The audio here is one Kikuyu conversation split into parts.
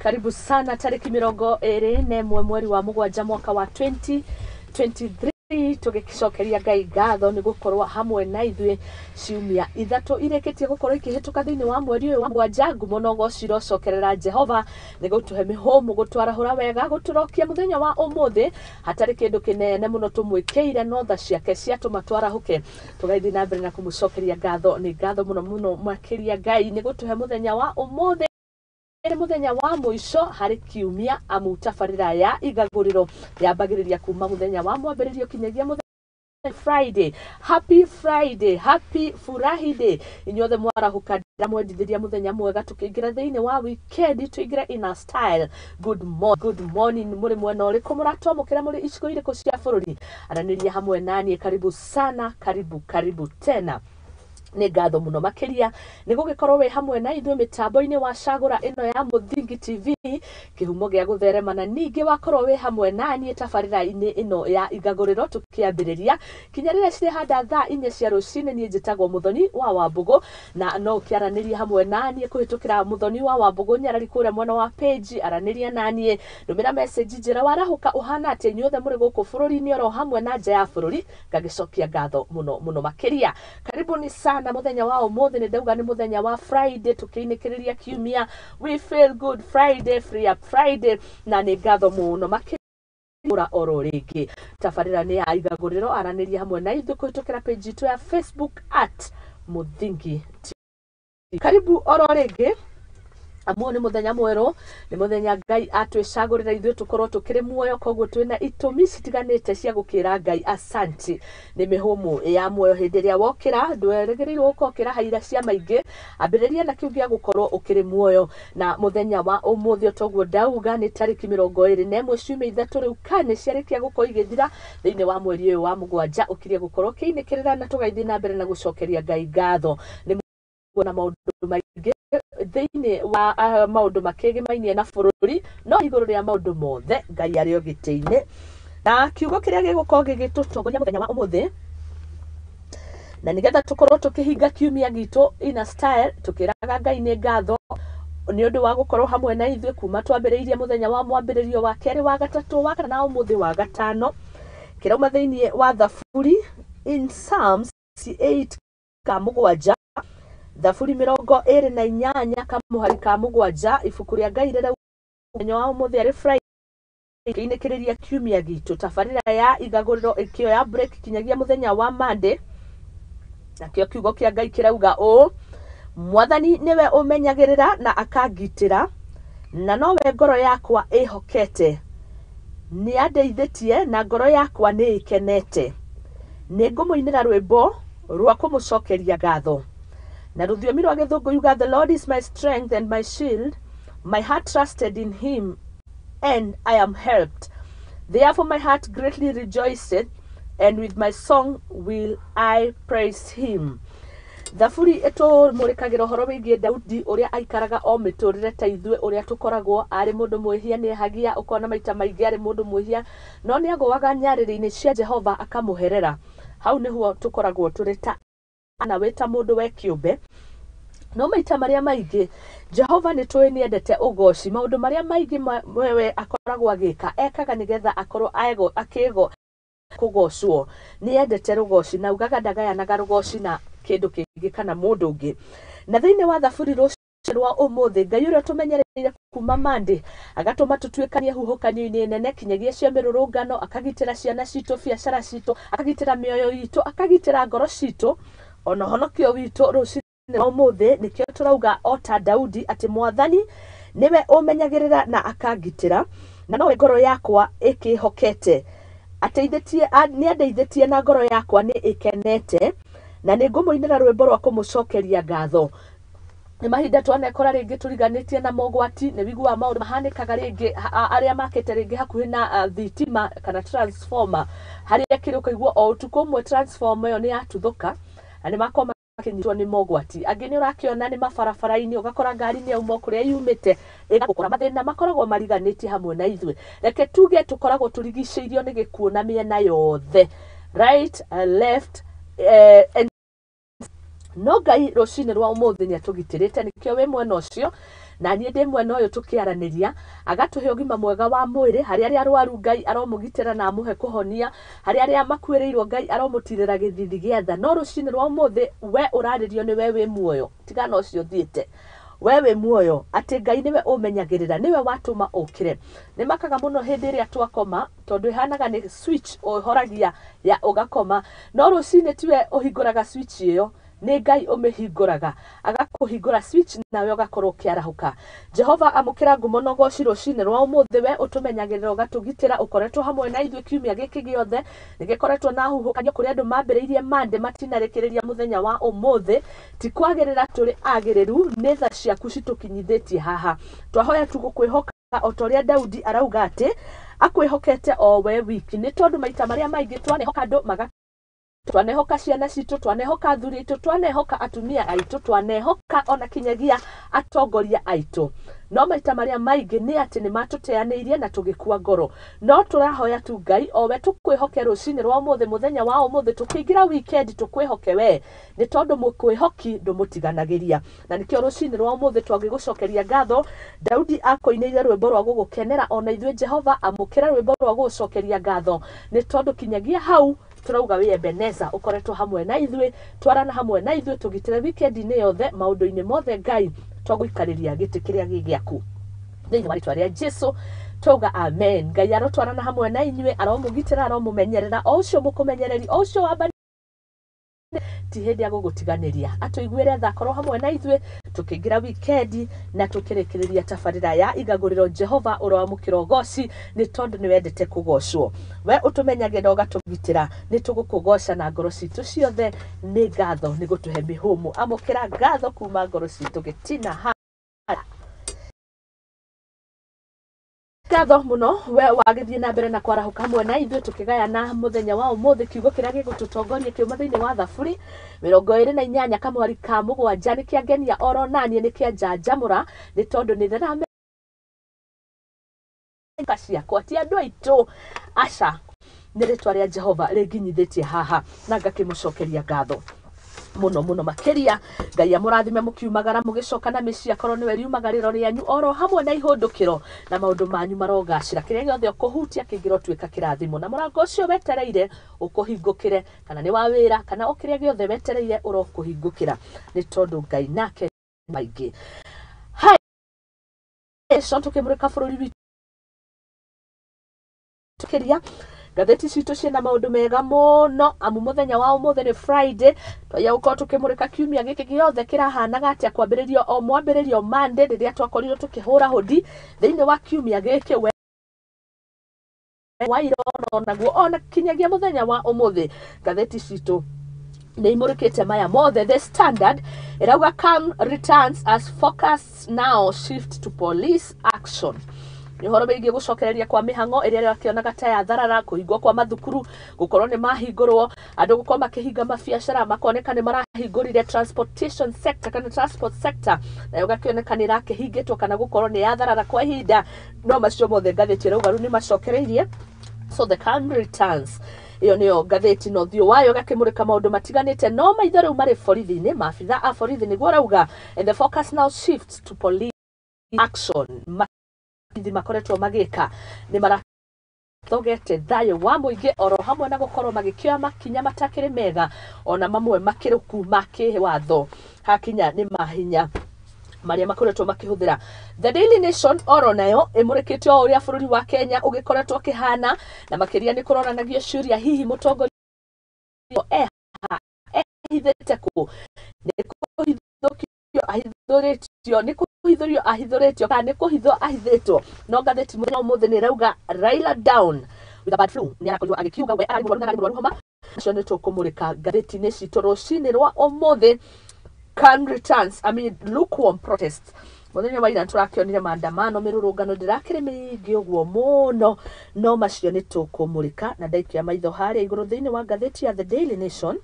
Karibu sana tarĩki 21 mweri wa mũgwanja mwaka wa 2023, tũgĩcokeria Ngai ngatho nĩ gũkorwo hamwe na ithuĩ ciumia 3 irĩkĩtie gũkorwo ikĩhĩtũka thĩinĩ wa mweri ũyũ wa mũgwanja. Ngumo na ũgoci irocokerera Jehova nĩ gũtũhe mĩhũmũ, gũtwarahũra wega, gũtũrokia mũthenya wa ũmũthĩ hatarĩ kĩndũ kĩnene mũno tũmwĩkĩire, no tha ciake ciatũma twarahũke tũgathiĩ na mbere na kũmũcokeria ngatho. Nĩ ngatho mũno mũno makĩria Ngai nĩ gũtũhe mũthenya wa ũmũthĩ, nĩ mũthenya wa mũico harĩ kiumia, amu tabarĩra ya igagũrĩro yambagĩrĩria kuma mũthenya wa mwambĩrĩrio kinyagia mũthenya Friday. Happy Friday, happy furahi day. Inyuothe mwarahũka, ndĩramwendithĩria mũthenya mwega tũkĩingĩra thĩinĩ wa weekend, tũingĩre in a style. Good morning, good morning. Mũrĩ mwena ũrĩkũ mũratwamũkĩra, mũrĩ icigo irĩkũ cia bũrũri? Aranĩria hamwe naniĩ. Karibu sana, karibu karibu tena. Nĩ ngatho mũno makĩria nĩ gũgĩkorwo wĩ hamwe na ithuĩ mĩtambo-inĩ wa cagũra ĩno ya Mũthingi TV, kĩhumo gĩa gũtherema, na ningĩ wakorwo wĩ hamwe na niĩ tabarĩra-inĩ ĩno ya igagũrĩro tũkĩambĩrĩria kinya rĩrĩa cirĩhanda thaa 4 cia rũcinĩ. Niĩ njĩtagwo Mũthoni wa Wambũgũ, na no ũkĩaranĩria hamwe na niĩ kũhĩtũkĩra Mũthoni wa Wambũgũ Nyarari kũrĩa mwena wa page. Aranĩria na niĩ, ndũmĩra message, njĩra warahũka ũhana atĩa, inyuothe mũrĩ gũkũ bũrũri-inĩ oro hamwe na nja ya bũrũri. Ngagĩcokia ngatho mũno mũno makĩria. Karibuni sana mũthenya wa ũmũthĩ. Nĩ ndauga nĩ mũthenya wa Friday, tũkĩinĩkĩrĩria kiumia. We feel good Friday, free up Friday, na nĩ ngatho mũno makĩria oro rĩngĩ. Tabarĩra nĩ ya igagũrĩro. Aranĩria hamwe na ithuĩ kũhĩtũkĩra page itũ ya Facebook @Mũthingi TV. Karibu oro rĩngĩ, amu nĩ mũthenya mwerũ, nĩ mũthenya Ngai atwĩcagũrĩra ithuĩ tũkorwo tũkĩrĩ muoyo, koguo twĩna itũmi citiganĩte cia gũkĩra Ngai asanti nĩ mĩhũmũ ya muoyo. Hĩndĩ ĩrĩa wokĩra, ndwerĩgĩrĩirwo gũkokĩra haira cia maingĩ, ambĩrĩria na kĩu gĩa gũkorwo ũkĩrĩ muoyo. Na mũthenya wa ũmũthĩ, toguo ndauga, nĩ tarĩki 21, ciumia 3 rĩu kane ciarĩkia gũkorwo igĩthira thĩinĩ wa mweri ũyũ wa mũgwanja, ũkirie gũkorwo ũkĩinĩkĩrĩra na tũgathiĩ na mbere na gũcokeria Ngai ngatho nĩ na maũndũ maingĩ thĩinĩ wa maũndũ makĩgĩmainie na bũrũri, no igũrũ rĩa maũndũ mothe Ngai arĩ o gĩtĩ-inĩ. Na kiugo kĩrĩa gĩgũkorwo gĩgĩtũtongoria mũthenya wa ũmũthĩ, na nĩgetha tũkorwo tũkĩhinga kiumia gitũ in a style, tũkĩraga Ngai nĩ ngatho nĩ ũndũ wa gũkorwo hamwe na ithuĩ kuma twambĩrĩirie mũthenya wa mwambĩrĩrio, wa kerĩ, wa gatatũ, wa kana, na ũmũthĩ wa gatano, kĩrauma thĩinĩ wa Thaburi, in Psalms 8 ka 7, Thaburi 28 kamũhari ka 7. Ibuku rĩa Ngai rĩrauga mũthenya wa ũmũthĩ arĩ Friday, kĩinĩkĩrĩria kiumia gitũ, tabarĩra ya igagũrĩro ĩkĩoya break kinyagia mũthenya wa Monday. Nakĩo kiugo kĩa Ngai kĩrauga ũũ: "Mwathani nĩwe ũmenyagĩrĩra na akangitĩra, na nowe ngoro yakwa ĩhokete. Nĩ andeithĩtie na ngoro yakwa nĩ ĩkenete. Nĩ ngũmũinĩra rwĩmbo rwa kũmũcokeria ngatho." Na rũthiomi rwa Gĩthũngũ yuga, "The Lord is my strength and my shield. My heart trusted in him and I am helped. Therefore my heart greatly rejoiceth, and with my song will I praise him." Thaburi ĩtũmũrĩkagĩra ũhoro wĩgiĩ Daudi, ũrĩa aikaraga o mĩtũrĩre ta ithuĩ ũrĩa tũkoragwo. Arĩ mũndũ mwĩhia, nĩ ehagia, ũkona maita maingĩ arĩ mũndũ mwĩhia, no nĩ agũaga nyarĩrĩ-inĩ cia Jehova akamũherera. Hau nĩho tũkoragwo tũrĩ ta ana wĩ ta mũndũ we kĩũmbe, no maita marĩa maingĩ Jehova nĩ tũĩ nĩ endete ũgoci. Maũndũ marĩa maingĩ wewe akoragwo agĩka, ekaga nĩgetha akorwo akĩgo kũgocwo. Nĩ endete rũgoci, na ugaga ndagayanaga rũgoci na kĩndũ kĩngĩ kana mũndũ ũngĩ. Na thĩinĩ wa Thaburi rũcinĩ rwa ũmũthĩ, Ngai ũrĩa tũmenyereire kuma Monday, agatũma tũtuĩkanie huhũkanio-inĩ nene kinyagia cia mĩrũrũngano, akagitĩra ciana citũ, biacara citũ, akagitĩra mĩoyo itũ, akagitĩra ngoro citũ, ona ũhonokio witũ rũcinĩ rwa ũmũthĩ, nĩkĩo tũrauga o ta Daudi atĩ Mwathani nĩwe ũmenyagĩrĩra na akangitĩra, na nowe ngoro yakwa ĩkĩhokete. Ateithĩtie, nĩ andeithĩtie na ngoro yakwa nĩ ĩkenete, na nĩ ngũmũinĩra rwĩmbo rwa kũmũcokeria ngatho. Nĩ mahinda twanekora rĩngĩ tũriganĩtie na mogwati. Nĩ wiguaga maũndũ mahanĩkaga rĩngĩ, arĩa makĩte rĩngĩ hakuhĩ na thitima kana transformer, harĩa kĩrĩ ũkaigua o ũtukũ ũmwe transformer ĩyo nĩ yatuthũka na nĩ makorwo makĩnyitwo nĩ mogwati. Angĩ nĩ ũrakĩona nĩ mabarabara-inĩ, ũgakora ngari nĩ yauma o kũrĩa yumĩte ĩgagũkora. Mathĩna makoragwo mariganĩtie hamwe na ithuĩ. Reke tuge tũkoragwo tũrigicĩirio nĩ gĩkuũ na mĩena yothe, right, left, and no Ngai rũcinĩ rwa ũmũthĩ nĩ atũgitĩrĩte, nĩkĩo wĩ mwena ũcio. Na niĩ ndĩ mwena ũyũ tũkĩaranĩria, agatũhe ũgima mwega wa mwĩrĩ. Harĩ arĩa arwaru Ngai aromũgitĩra na amũhe kũhonia, harĩ arĩa makuĩrĩirwo Ngai aromũtirĩra gĩthithi gĩa tha. No rũcinĩ rwa ũmũthĩ we ũrarĩrio nĩ we wĩ muoyo, tigana ũcio ũthiĩte, we wĩ muoyo, atĩ Ngai nĩwe ũmenyagĩrĩra, nĩwe watũma ũkĩre. Nĩ makaga mũno hĩndĩ ĩrĩa twakoma, tondũ ĩhanaga nĩ switch ũhoragia ya ũgakoma, no rũcinĩ tiwe ũhingũraga switch ĩyo, nĩ Ngai ũmĩhingũraga, agakũhingũra switch nawe ũgakorwo ũkĩarahũka. Jehova amũkĩra ngumo na ũgoci rũcinĩ rwa ũmũthĩ, we ũtũmenyagĩrĩra ũgatũgitĩra, ũkoretwo hamwe na ithuĩ kiumia gĩkĩ gĩothe. Nĩgĩkoretwo na huhũkanio kũrĩa andũ mambĩrĩirie mande matinarĩkĩrĩria mũthenya wa ũmũthĩ. Ti kwagĩrĩra tũrĩ agĩrĩru, nĩ tha ciaku citũkinyithĩtie haha. Twahoya tu gũkwĩhoka o ta ũrĩa Daudi arauga atĩ akwĩhokete o we wiki, nĩ tondũ maita marĩa maingĩ twanehoka andũ maga, twanehoka ciana citũ, twanehoka athuri aitũ, twanehoka atumia aitũ, twanehoka ona kinyagia atongoria aitũ, no maita marĩa maingĩ nĩ atĩ nĩ matũteanĩirie na tũgĩkua ngoro. No tũrahoya tu Ngai o we tũkwĩhoke rũcinĩ rwa ũmũthĩ, mũthenya wa ũmũthĩ tũkĩingĩra weekend, tũkwĩhoke we, nĩ tondũ mũkwĩhoki ndũmũtiganagĩria. Na nĩkĩo rũcinĩ rwa ũmũthĩ twagĩgũcokeria ngatho. Daudi akũinĩire rwĩmbo rwa gũgũkenera, ona ithuĩ Jehova amũkĩra rwĩmbo rwa gũgũcokeria ngatho, nĩ tondũ kinyagia hau tũrauga wĩ Ebeneza, ũkoretwo hamwe na ithuĩ, twarana hamwe na ithuĩ, tũgitĩre weekend-inĩ yothe, maũndũ-inĩ mothe Ngai twagũikarĩria gĩtĩ kĩrĩa gĩ gĩaku, thĩinĩ wa rĩtwa rĩa Jesu twauga amen. Ngai arotwarana hamwe na inyuĩ, aromũgitĩra, aromũmenyerera, o ũcio mũkũmenyereri, o ũcio wamba ti hĩndĩ ya gũgũtiganĩria, atũiguĩre tha, akorwo hamwe na ithuĩ tũkĩingĩra wikendi na tũkĩrĩkĩrĩria tabarĩra ya igagũrĩro. Jehova ũroamũkĩra ũgoci, nĩ tondũ nĩ wendete kũgocwo. We ũtũmenyagĩrĩra ũgatũgitĩra, nĩ tũgũkũgoca na ngoro citũ ciothe nĩ ngatho nĩ gũtũhe mĩhũmũ. Amũkĩra ngatho kuma ngoro citũ gĩtina ha ngatho mũno we wagĩthiĩ na mbere na kwarahũka hamwe na ithuĩ tũkĩgayana mũthenya wa ũmũthĩ. Kiugo kĩrĩa gĩgũtũtongoria kiuma thĩinĩ wa Thaburi 28 kamwari ka 7. Nĩ kĩangenia oro naniĩ, nĩ kĩanjanjamũra, nĩ tondũ nĩ ndĩramenya ciakwa ti andũ aitũ, aca, nĩ rĩtwa rĩa Jehova rĩnginyithĩtie haha, na ngakĩmũcokeria ngatho mũno mũno makĩria. Ngai amũrathime mũkiumagara mũgĩcoka na mĩciĩ, akorwo nĩwe riumagarĩro rĩanyu oro hamwe na ihũndũkĩro, na maũndũ manyu marogacĩra. Kĩrĩa gĩothe ũkũhutia kĩngĩrotuĩka kĩrathimo, na mũrango ũcio wetereire ũkũhingũkĩre, kana nĩ wa wĩra, kana o kĩrĩa gĩothe wetereire ũrokũhingũkĩra, nĩ tondũ Ngai nake maingĩ. Hai tũkĩmũrĩka bũrũri witũ kĩria ngathĩti citũ ciĩna maũndũ mega mũno, amu mũthenya wa ũmũthĩ nĩ Friday. Twaiya gũkorwo tũkĩmũrĩka kiumia gĩkĩ gĩothe kĩrahanaga atĩa, kwambĩrĩrio o mwambĩrĩrio Monday rĩrĩa twakorirwo tũkĩhũra hũdi thĩinĩ wa kiumia gĩkĩ we waira onaguo ona kinyagia mũthenya wa ũmũthĩ. Ngathĩti citũ nĩ imũrĩkĩte maya mothe. The Standard ĩrauga calm returns as focus now shift to police action. Nĩ ũhoro wĩgiĩ gũcokereria kwa mĩhang'o ĩrĩa ĩrakĩonaga ta ya tharara, kũhingwo kwa mathukuru gũkorwo nĩ mahingũrwo, andũ gũkorwo makĩhinga mabiacara makoneka nĩ marahingũrire, transportation sector kana transport sector nayo gakĩoneka nĩ ĩrakĩhingĩtwo kana gũkorwo nĩ yatharara kwa ihinda. No macio mothe ngathĩti ĩrauga rĩu nĩ macokereirie. So the calm returns, ĩyo nĩyo ngathĩti na ũthiũ wayo gakĩmũrĩka maũndũ matiganĩte. No maitho rĩu marĩ borithi-inĩ, maabitha a borithi nĩguo rauga, and the focus now shifts to police action. Mabithi makoretwo magĩka nĩ marathogete thayũ wa mũingĩ oro hamwe na gũkorwo magĩkĩoya makinya matakĩrĩ mega, ona mamwe makĩrũku ma kĩwatho hakinya nĩ mahinya marĩa makoretwo makĩhũthĩra. The Daily Nation oro nayo ĩmũrĩkĩte o ũrĩa bũrũri wa Kenya ũgĩkoretwo ũkĩhana, na makĩria nĩ kũronanagio ciũria, hihi mũtongoria eha ehithĩte kũ? Nĩ kũhithũkio ahithũrĩtio, nĩ kũhithũrio ahithũrĩtio, kana nĩ kũhithwo ahithĩtwo? No ngathĩti mũthenya wa ũmũthĩ nĩ ĩrauga Raila down with a bad flu, nĩ arakorirwo agĩkiuga we ararĩ mũrwaru na ararĩ mũrwaru homa. Acio nĩ tũkũmũrĩka ngathĩti-inĩ citũ rũcinĩ rwa ũmũthĩ. Calm returns amid lukewarm protests. Mũthenya wa ira tũrakĩonire maandamano, mĩrũrũngano ndĩrakĩrĩ mĩingĩ ũguo mũno, no macio nĩ tũkũmũrĩka. Na ndaikia maitho harĩa igũrũ thĩinĩ wa ngathĩti ya The Daily Nation,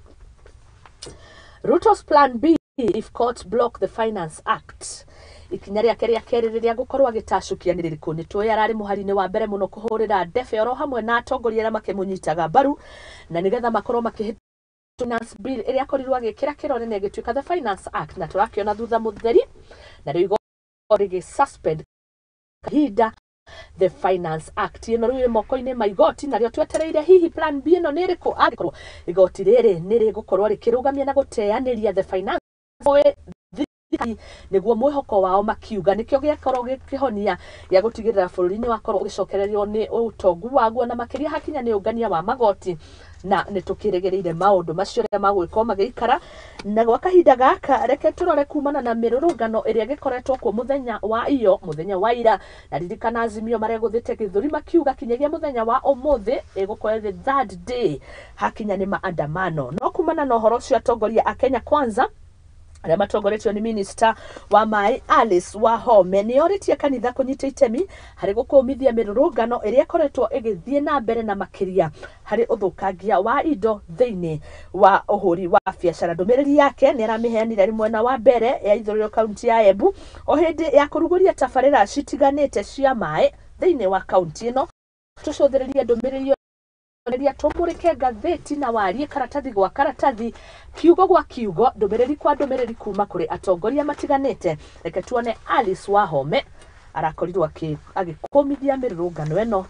Ruto's plan B if court block the Finance Act, ikinya rĩake rĩa kerĩ rĩrĩa gũkorwo agĩtacũkia nĩ rĩrĩkũ? Nĩ tũĩ ararĩ mũhari-inĩ wa mbere mũno kũhũrĩra ndebe oro hamwe na atongoria arĩa makĩmũnyitaga mbaru, na nĩgetha makorwo makĩhĩtũkia Finance Bill ĩrĩa akorirwo agĩkĩra kĩrore na ĩgĩtuĩka the Finance Act, na tũrakĩona thutha mũtheri na rĩu Rĩgĩ suspend kahinda the Finance Act ĩno rĩu ĩ moko-inĩ ma igoti, narĩo twetereire hihi plan B ĩno nĩ ĩrĩkũ, angĩkorwo igoti rĩrĩ nĩ rĩgũkorwo rĩkĩrũgamia na gũteanĩria the finance thirikari, nĩguo mwĩhoko wao makiuga nĩkĩo gĩakorwo gĩkĩhonia gĩa gũtigĩrĩra bũrũri nĩ wakorwo ũgĩcokererio nĩ ũtongu waguo, na makĩria hakinya nĩ ũngania wa magoti, na nĩ tũkĩrĩgĩrĩire maũndũ macio ũrĩa magũgĩkorwo magĩikara. Na gwa kahinda gaka reke tũrore kumana na mĩrũrũngano ĩrĩa ĩgĩkoretwo kuo mũthenya wa iyo, mũthenya wa ira, na ririkana Azimio maregũthĩte gĩthũri makiuga kinyagia mũthenya wa ũmũthĩ ĩgũkorwo the third day hakinya nĩ maandamano. No kumana na ũhoro ũcio, atongoria a Kenya Kwanza arĩa matongoretio nĩ minista wa maĩ Alice Wahome nĩ orĩtie kanitha kũnyita itemi harĩ gũkũmithia mĩrũrũngano ĩrĩa ĩkoretwo ĩgĩthiĩ na mbere, na makĩria harĩ ũthũkangia wa indo thĩinĩ wa ũhũri wa biacara. Ndũmĩrĩri yake nĩ aramĩheanire arĩ mwena wa mbere ya ithũrĩro kaunti ya Embu, o hĩndĩ ya kũrugũria tabarĩra citiganĩte cia maĩ thĩinĩ wa kaunti ĩno. Tũcũthĩrĩrie ndũmĩrĩri ĩyo, tũmũrĩke ngathĩti na warie karatathi gwa karatathi, kiugo gwa kiugo, ndũmĩrĩri kwa ndũmĩrĩri kuma kũrĩ atongoria matiganĩte. Reke tuone Alice Wahome arakorirwo agĩkũmithia mĩrũrũngano ĩno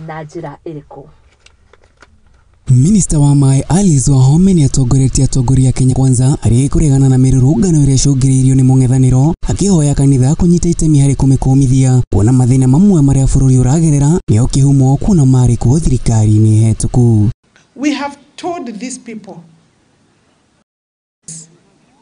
na njĩra ĩrĩkũ. Minista wa maĩ Alice Wahome nĩ atongoretie atongoria a Kenya Kwanza arĩa kũregana na mĩrũrũngano ĩrĩa ĩcũngĩrĩirio nĩ mũng'ethanĩro, akĩhoya kanitha kũnyita itemi harĩ kũmĩkũmithia, kuona mathĩna mamwe marĩa bũrũri ũragerera nĩo kĩhumo kuona marĩ kuo thirikari-inĩ hetũku. We have told these people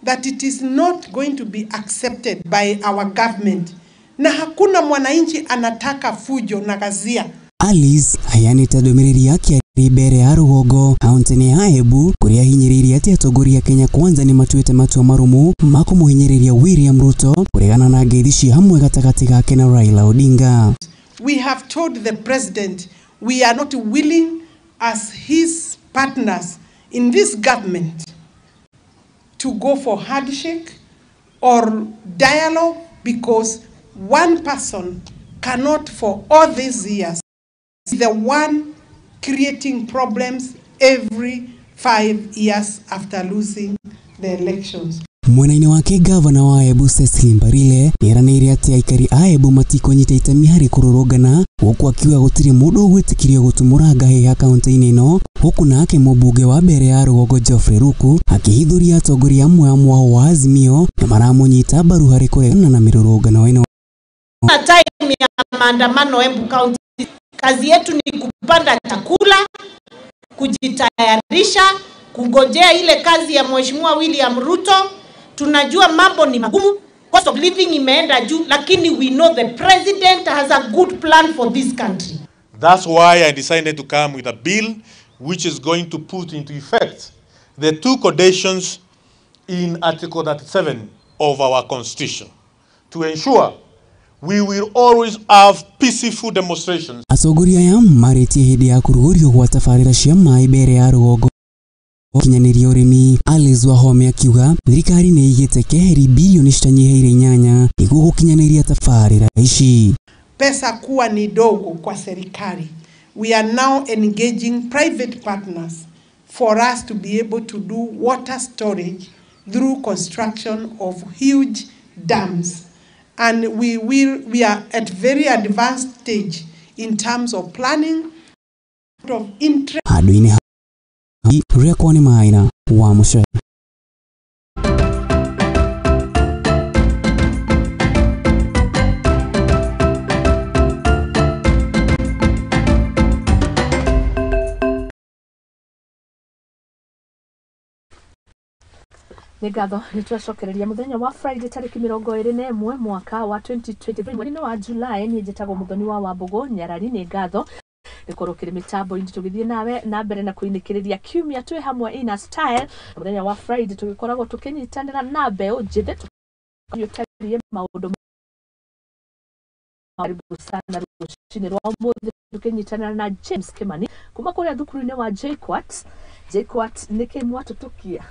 that it is not going to be accepted by our government, na hakuna mwananchi anataka fujo na ghasia. Alice aheanĩte ndũmĩrĩri yake arĩ mbere ya rũgongo kaunti-inĩ ya Embu, kũrĩa ahinyĩrĩirie atĩ atongoria a Kenya Kwanza nĩ matuĩte matua marũmũ ma kũmũhinyĩrĩria William Ruto kũregana na ngeithi cia hamwe gatagatĩ gake na Raila Odinga. We have told the president we are not willing as his partners in this government to go for handshake or dialogue, because one person cannot for all these years be the one creating problems every 5 years after losing the elections. Mwena-inĩ wake, gavana wa Embu Cecily Mbarile nĩeranĩire atĩ aikari a Embu matikũnyita itemi harĩ kũrũrũngana, gũkũ akiuga gũtirĩ mũndũ ũgwĩtĩkĩrio gũtumũra ngahĩha kaunti-inĩ ĩno, huku nake mũmbunge wa mbere ya rũgongo Geoffrey Ruku akĩhithũria atongoria amwe a mwahũ wa Azimio na maramũnyita mbaru harĩ kũregana na mĩrũrũngano ĩno. Time ya maandamano Embu County, kazi yetu ni kupanda chakula, kujitayarisha, kungojea ile kazi ya Mheshimiwa William Ruto. Tunajua mambo ni magumu, cost of living imeenda juu, lakini we know the president has a good plan for this country. That's why I decided to come with a bill which is going to put into effect the two conditions in Article 37 of our Constitution to ensure we will always have peaceful demonstrations. Atongoria aya marĩtie hĩndĩ ya kũrugũrio gwa tabarĩra cia maĩ mbere ya rũgongo kinyanĩria ũrĩmi. Alice Wahome akiuga thirikari nĩ ĩigĩte keheri bilioni citanyihĩire 8 nĩguo gũkinyanĩria tabarĩra ici. Pesa kuwa ni dogo kwa serikali. We are now engaging private partners for us to be able to do water storage through construction of huge dams. And we are at very advanced stage in terms of planning of interest. Handũ-inĩ rekwo nĩ Maina wa Mũcere. Nĩ ngatho nĩ twacokereria mũthenya wa Friday tarĩki 21 mwaka wa 2023 mweri-inĩ wa July. Niĩ njĩtagwo Mũthoni wa Wambũgũ Nyarari. Nĩ ngatho nĩkorwo kĩrĩ mĩtambo-inĩ tũgĩthiĩ nawe na mbere na kũinĩkĩrĩria kiumia twĩ hamwe ina style. Mũthenya wa Friday tũgĩkoragwo tũkĩnyitanĩra na mbeũ njĩthĩ tũtarie maũndũ karibu sana rũcinĩ rwa ũmũthĩ tũkĩnyitanĩra na James Kimani kuma kũrĩa thukuru-inĩ wa JKUAT. JKUAT nĩ kĩ mwatũtũkia?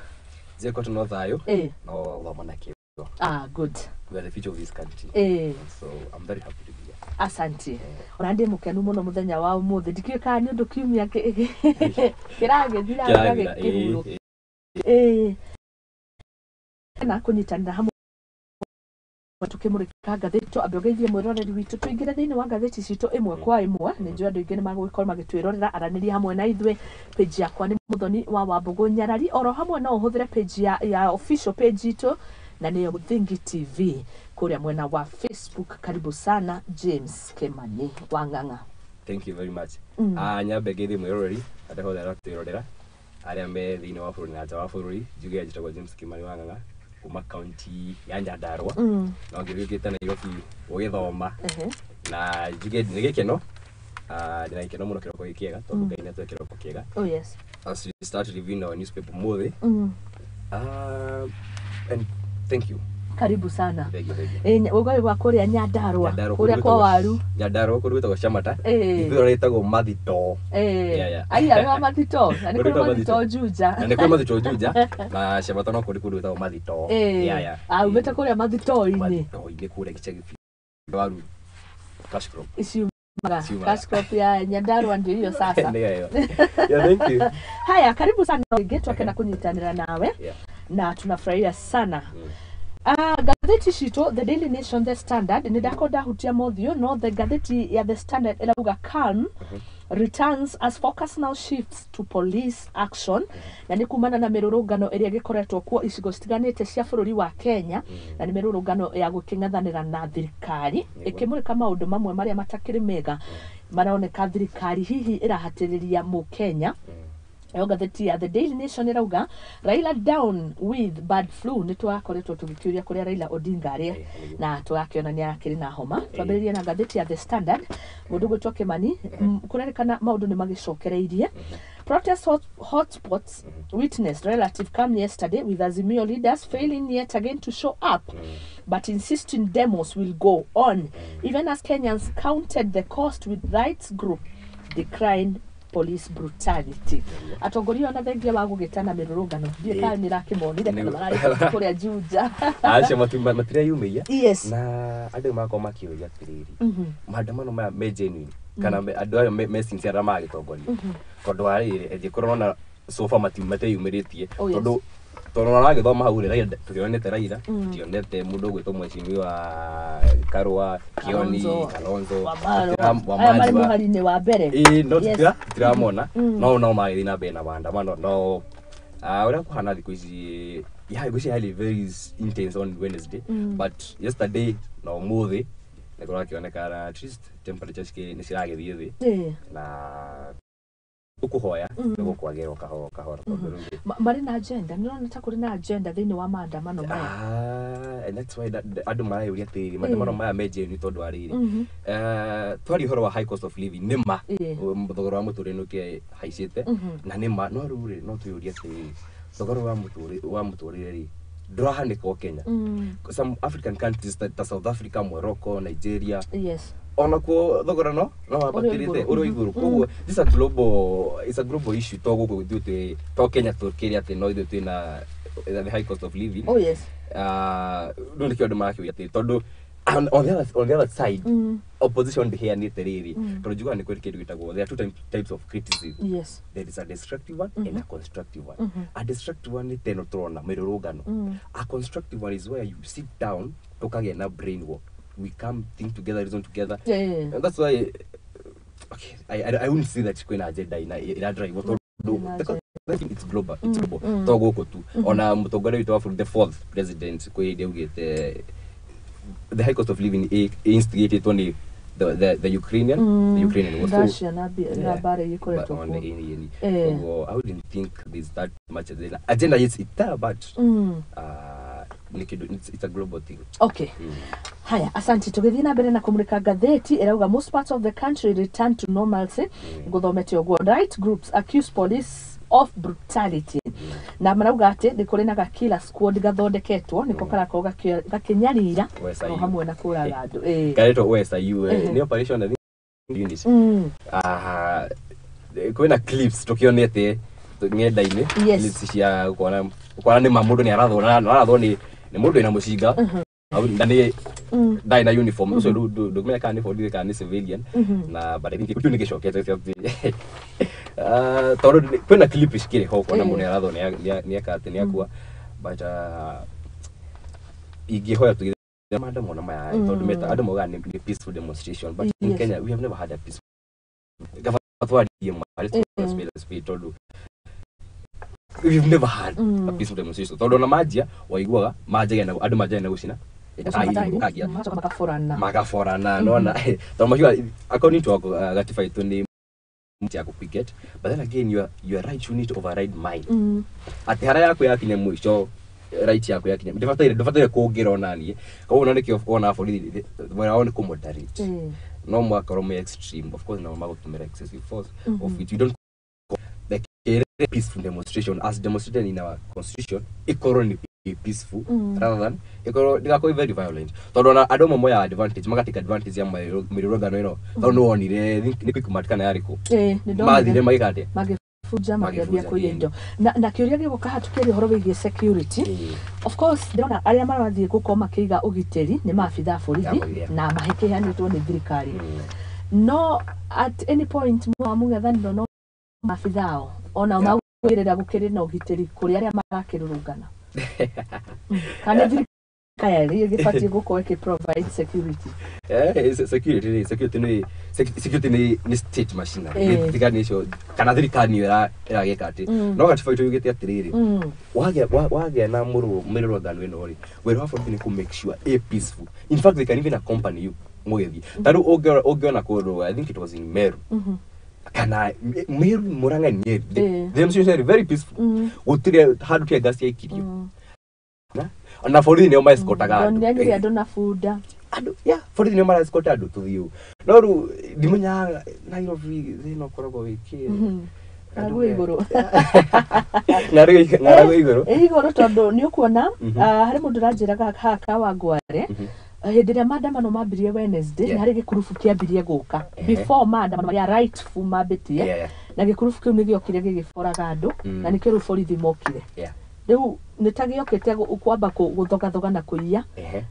JKUAT no thayũ no thoma na kĩo. Ah, good. We are the future of this country. So I'm very happy to be here. Asante. Ona ndĩ mũkenu mũno mũthenya wa ũmũthĩ, ndikĩũĩ kana nĩ ũndũ kiumia kĩragĩthira gĩkĩhurũka. Na kũnyitanĩra hamwe Tukimurika ngathĩti ambe ũgeithie mwĩroreri witũ tũingĩre thĩinĩ wa ngathĩti citũ ĩmwe kwa ĩmwe. Nĩ njũĩ andũ aingĩ nĩ magũgĩkorwo magĩtwĩrorera, aranĩria hamwe na ithuĩ. Page yakwa nĩ Muthoni wa Wambũgũ Nyarari, oro hamwe no ũhũthĩre page ya official page itũ na nĩyo Muthingi TV kũrĩa mwena wa Facebook. Karibu sana James Kimani wa Ng'ang'a. Thank you very much. Nyambe ngeithie mwĩroreri arĩa othe aratwĩrorera, arĩa me thĩinĩ wa bũrũri na nja wa bũrũri. Njuge njĩtagwo James Kimani wa Ng'ang'a kuma kaunti ya Nyandarua, no ngĩgĩũkĩte Nairobi gũgĩthoma, na njuge nĩ gĩkeno, ndĩna gĩkeno mũno kĩroko gĩkĩ kĩega tondũ Ngai nĩ atũhe kĩroko kĩega. Oh yes. As we start reviewing our newspaper mũthĩ, and thank you. Karibu sana. Thank you, thank you. Ũgoi wa kũrĩa Nyandarua, kũrĩa kwa waru. Nyandarua kũndũ gwĩtagwo Shamata, ithuĩ rĩtagwo Mathito. Aya nĩ Mathito, na nĩ kũrĩ Mathito Juja. Na nĩ kũrĩ Mathito Juja na Shamata no kũrĩ kũndũ gwĩtagwo Mathito. Aumĩte kũrĩa Mathito-inĩ. Mathito-inĩ kũrĩa gĩcagi waru cash crop. Isiumaga cash crop ya Nyandarua ndio hiyo sasa. Yeah, thank you. Haya, karibu sana rĩngĩ, twakena kũnyitanĩra nawe na tunafurahia sana. Ngathĩti citũ The Daily Nation, The Standard, nĩ ndakorwo ndahutia mothiũ, no the ngathĩti ya The Standard ĩrauga calm returns as focus now shifts to police action, na nĩ kumana na mĩrũrũngano ĩrĩa ĩgĩkoretwo kuo icigo citiganĩte cia bũrũri wa Kenya, na nĩ mĩrũrũngano ya gũkĩng'ethanĩra na thirikari ĩkĩmũrĩka maũndũ mamwe marĩa matakĩrĩ mega maroneka thirikari hihi ĩrahatĩrĩria mũkenya. Yo ngathĩti ya The Daily Nation ĩrauga Raila down with bad flu. Nĩ twakoretwo tũgĩkĩũria kũrĩa Raila Odinga arĩ na tũgakĩona nĩ arakĩrĩ na homa. Twambĩrĩrie na ngathĩti ya The Standard. Mũndũ ũgwĩtwo Kimani, kũrerĩkana maũndũ nĩ magĩcokereirie. Protest hotspots witnessed relative calm yesterday, with Azimio leaders failing yet again to show up, but insisting demos will go on, even as Kenyans counted the cost, with rights group decrying police brutality. Atongoria ona thengia wa gũgĩtana mĩrũrũngano ndiĩ kana nĩ rakĩmonire kana mararĩ kũrĩa Juja. Acio matireyumĩria. Yes. Na andũ magakorwo makĩũria atĩrĩrĩ, maandamano maya me genuine kana andũ ayo me sincere arĩa maragĩtongoria, tondũ wa rĩrĩ angĩkorwo ona so far mateyumĩrĩtie, tondũ maragĩthoma hau rĩ, Raila tũtionete, Raila tũtionete mũndũ ũgwĩtwo mheshimiwa Karua, Kioni, Kalonzo, aya marĩ mũhari-inĩ wa mbere. No tutiramona, no magĩthiĩ na mbere na maandamano. No ũrĩa kũhana thikũ ici, yeah, thikũ ici highly very intense on Wednesday, but yesterday na ũmũthĩ nĩ kũrakĩonekana at least temperature nĩ ciragĩthiĩ thĩ, na ũkũhoya nĩ gũkwagĩrwo kahora kahora. Marĩ na agenda, nĩ ũrona ta kũrĩ na agenda thĩinĩ wa maandamano maya. And that's why andũ mareyũria atĩrĩrĩ, maandamano maya me genuine tondũ wa rĩrĩ, twaria ũhoro wa high cost of living, nĩ ma thogora wa mũtũrĩre nĩ ũkĩhaicĩte na nĩ ma, no rĩu rĩ no twĩyũrie atĩrĩrĩ, thogora wa mũtũrĩre rĩ ndũrahanĩka o Kenya. Some African countries ta South Africa, Morocco, Nigeria, yes, onakuo thogora no wambatĩrĩte ũrĩ igũrũ. Koguo this a global, it's a global issue, to gũkũ ithuĩ to Kenya tũkĩrĩ atĩ no ithuĩ twĩna the high cost of living. Oh yes. Rĩu nĩkĩo andũ marakĩũria atĩrĩ, tondũ on the other side opposition ndĩheanĩte rĩrĩ, tondũ njugaga nĩ kũrĩ kĩndũ gĩtagwo, there are two types of criticism. Yes. There is a destructive one and a constructive one. A destructive one nĩ teno tũrona mĩrũrũngano. A constructive one is where you sit down tũkagĩa na brain work, we come think together, reason together. Yeah. And that's why okay, I wouldn't say that kwĩna agenda ina drive tondũ it's global, it's global. To gũkũ tu ona mũtongoria witũ wa bũrũri, the fourth president, kwĩ hĩndĩ augĩte the high cost of living instigated nĩ the Ukrainian, the Ukrainian war. Russia na mbara ĩkoretwo kuo. I wouldn't think there's that much agenda. Agenda, yes, it's there, but it's a global thing. Okay. Haya, asante. Tũgĩthiĩ na mbere na kũmũrĩka ngathĩti ĩrauga most parts of the country return to normalcy. Ngũthomete ũguo. Right groups accuse police of brutality. Na marauga atĩ nĩ kũrĩ na gakila squad gathondeketwo nĩko karakorwo gakĩnyarira o hamwe na kũraga andũ. Karetwo OSIU, nĩ operation unit. Kwĩna clips tũkĩonete ng'enda-inĩ, clips cia kuona nĩ ma mũndũ nĩ arathwo, na arathwo nĩ mũndũ wĩna mũcinga na nĩ ndarĩ na uniform, ũcio ndũkũmenya kana nĩ borithi kana nĩ civilian, na but I think kĩu nĩ gĩcokete tondũ kwĩna clip cikĩrĩ ho kuona mũndũ nĩ arathwo nĩ eka atĩ nĩ akua, but ingĩhoya tũgĩthiĩ Maandamano maya tondũ meta andũ maugaga nĩ peaceful demonstration, but in Kenya we have never had a peaceful gaba twarie ma, let's call a spade a spade, tondũ we've never had a peaceful demonstration, tondũ ona manjia waiguaga manjagia na andũ manjagia na gũcina Gũcina, magacoka magaborana. Magaborana nona tondũ makiuga according to our gatiba itũ nĩ ya picket, but then again your right you need to override mine, atĩ harĩa yaku yakinya mũico, right yaku yakinya, ndĩbataire kũngĩra ona niĩ. Koguo ona nĩkĩo wona borithi wĩra wao nĩ kũmoderate, no mwakorwo me extreme, of course nao magũtũmĩra excessive force, of which you don't like. A peaceful demonstration as demonstrated in our constitution ikorwo ni peaceful rather than ikorwo ndigakorwo very violent, tondũ ona andũ amwe moyaga advantage, magatake advantage ya mĩrũrũngano ĩno, tondũ nĩ wonire nĩ Quickmart kana yarĩkũ? Ĩĩ, nĩ ndonire. Mathire magĩka atĩa? Magĩbunja, makĩambia Magĩbunja, kũiya indo. Na kĩũria gĩgũka haha tũkĩaria ũhoro wĩgiĩ security, of course ndĩrona arĩa marathiĩ gũkorwo makĩiga ũgitĩri nĩ maabitha a borithi na mahĩkĩhanĩtwo nĩ thirikari, no at any point mwa mũng'ethanĩro no maabitha ao onao magwĩrĩra gũkĩrĩ na ũgitĩri kũrĩ arĩa marakĩrũrũngana, kana thirikari ĩgĩbatiĩ gũkorwo ĩkĩ provide security? Security nĩ state machinery. Thirikari nĩcio kana thirikari nĩyo ĩragĩka atĩ, no gatiba itũ yugĩte atĩrĩrĩ, wagĩa na mĩrũrũngano ĩno rĩ, wĩra wa borithi nĩ kũ make sure a peaceful. In fact, they can even accompany you mũgĩthiĩ. Ta rĩu ũngĩona kũndũ, I think it was in Meru kana Meru, Murang'a, Nyeri, the demonstration very peaceful, gũtirĩ handũ tear gas yaikirio, na borithi nĩo maescortaga andũ. Ndonire andũ na bunda. Andũ, yeah, borithi nĩo maraescorta andũ tũthiĩ ũũ, no rĩu ndimenyaga Nairobi thĩna ũkoragwo wĩ kĩ. Ng'aragu ĩ igũrũ. Ng'aragu ĩ igũrũ. Ĩ igũrũ, tondũ nĩ ũkuona harĩ mũndũ ũranjĩraga haha Kawangware, hĩndĩ ĩrĩa maandamano mambirie Wednesday, nĩ harĩ gĩkurubu kĩambirie gũka before maandamano marĩa rightful mambĩtie, na gĩkurubu kĩu nĩ gĩokire gĩgĩboraga andũ, na nĩkĩo rĩu borithi mokire. Rĩu nĩ ta gĩokĩte kwamba gũthogathoga na kũiya,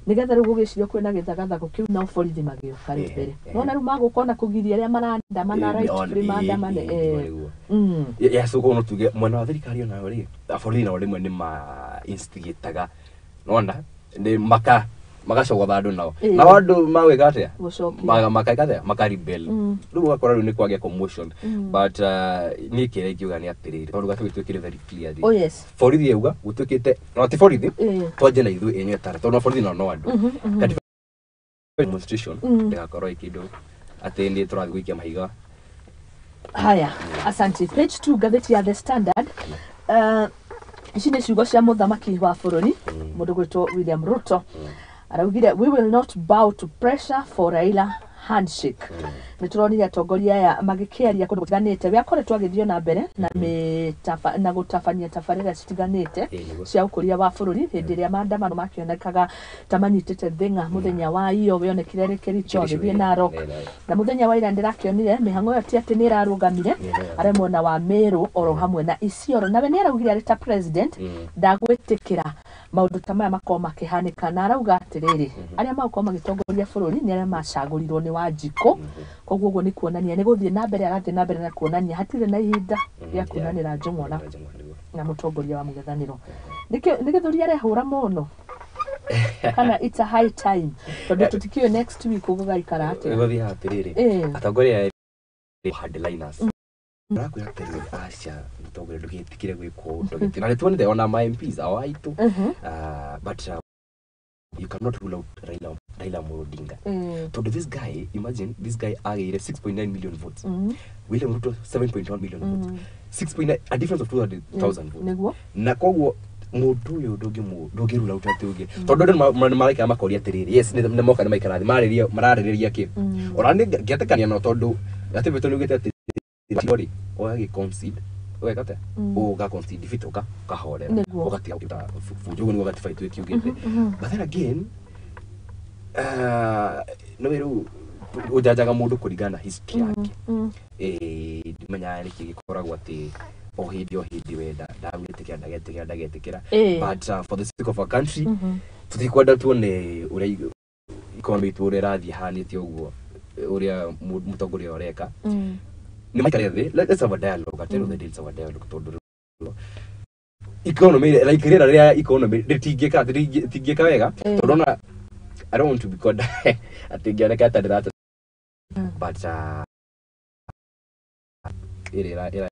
nĩgetha rĩu gũgĩcirio kwĩna gĩthagathago kĩu, nao borithi magĩũka rĩu mbere. Nona rĩu magũka ona kũgiria arĩa marandamana rightfully maandamane. Nĩguo. Yeah, so koguo no tuge mwena wa thirikari onayo rĩ, borithi nao rĩmwe nĩ ma instigataga, nona nĩ maka magacogotha andũ nao, nao andũ magwĩka atĩa? Gũcokia. Makaĩka atĩa? Makaribel. Rĩu ũgakora rĩu nĩ kwagĩa commotion, but niĩ kĩrĩa ingiuga nĩ atĩrĩrĩ, tondũ gatiba gĩtuĩkire very clear rĩ, Oh yes. borithi yauga gũtuĩkĩte no ti borithi, twanjie na ithuĩ enyewe tara, tondũ borithi nao no andũ. Katiba demonstration ndĩgakorwo ĩ kĩndũ atĩ nĩ tũrathiĩ gũikia mahiga. Haya, asante. Page 2, ngathĩti ya The Standard. Ici nĩ ciugo cia mũthamaki wa bũrũri, mũndũ gwĩtwo William Ruto. Araugire, "We will not bow to pressure for Raila handshake." Nĩ tũronire atongoria aya magĩkĩaria kũndũ gũtiganĩte, we akoretwo agĩthiĩ na mbere na mĩtaba, na gũtabania tabarĩra citiganĩte Nĩguo. cia ũkũria wa bũrũri hĩndĩ ĩrĩa maandamano makĩonekaga ta manyitĩte thĩng'a. Mũthenya wa iyo wĩonekire rĩ Kericho agĩthiĩ Narok, na mũthenya wa ira ndĩrakĩonire mĩhang'o ĩyo ti atĩ nĩ ĩrarũgamire, arĩ mwena wa Meru oro hamwe na Isiolo. Nawe nĩ araugire arĩ ta president ndagwĩtĩkĩra maũndũ ta maya makorwo makĩhanĩka, na arauga atĩrĩrĩ, arĩa magũkorwo magĩtongoria bũrũri nĩ arĩa macagũrirwo nĩ Wanjikũ. Koguo ũguo nĩ kuonania nĩ gũthiĩ na mbere arathiĩ na mbere na kuonania hatirĩ na ihinda rĩa kunanĩra njũng'wa na mũtongoria wa mũng'ethanĩro. Nĩ gĩthũri arehũra mũno kana it's a high time, tondũ tũtikĩũĩ next week gũgaikara atĩa. Gũthiaga atĩrĩrĩ, atongoria aya hardliners marakwĩra atĩrĩrĩ, aca mũtongoria, ndũgĩtĩkĩre gwĩkwo ũũ, ndũgĩtĩkĩre, na nĩtuonete ona ma MPs ao aitũ. But you cannot rule out Raila Amolo Odinga, tondũ this guy, imagine this guy agĩire 6.9 million votes, William Ruto 7.1 million votes, 6.9, a difference of 200,000 votes. Na koguo mũndũ ũyũ ndũngĩrula out atĩ ũngĩ, tondũ andũ nĩ maraikara makoria atĩrĩrĩ, yes, nĩ moka nĩ maikara thĩ mararĩria mararĩrĩria kĩ, ona nĩ ngĩetĩkania nao, tondũ gatiba itũ nĩ ugĩte atĩ rĩ ũgagĩ concede, ũgeka atĩa, ũga concede defeat, ũkahorera, ũgatiga kũruta bunjo. Ũguo nĩguo gatiba itũ ĩkiugĩte. But then again, nĩ rĩu ũjanjaga mũndũ kũringana na history yake. Ndimenyaga nĩkĩ gĩkoragwo atĩ o hĩndĩ o hĩndĩ wenda ndagwĩtĩkĩra, ndagetĩkĩra, ndagetĩkĩra, but for the sake of our country, tũtikwenda tuone ũrĩa economy itũ ũrĩa ĩrathiĩ hanĩte ũguo, ũrĩa mũtongoria ũreka, nĩ maikare thĩ. Let's have a dialogue. At the end of the day, let's have a dialogue, tondũ rĩu economy, like rĩera rĩa economy rĩtingĩka wega, tondũ ona I don't want to be called atĩ ngĩoneka ta ndĩrata, but ĩrĩa ĩra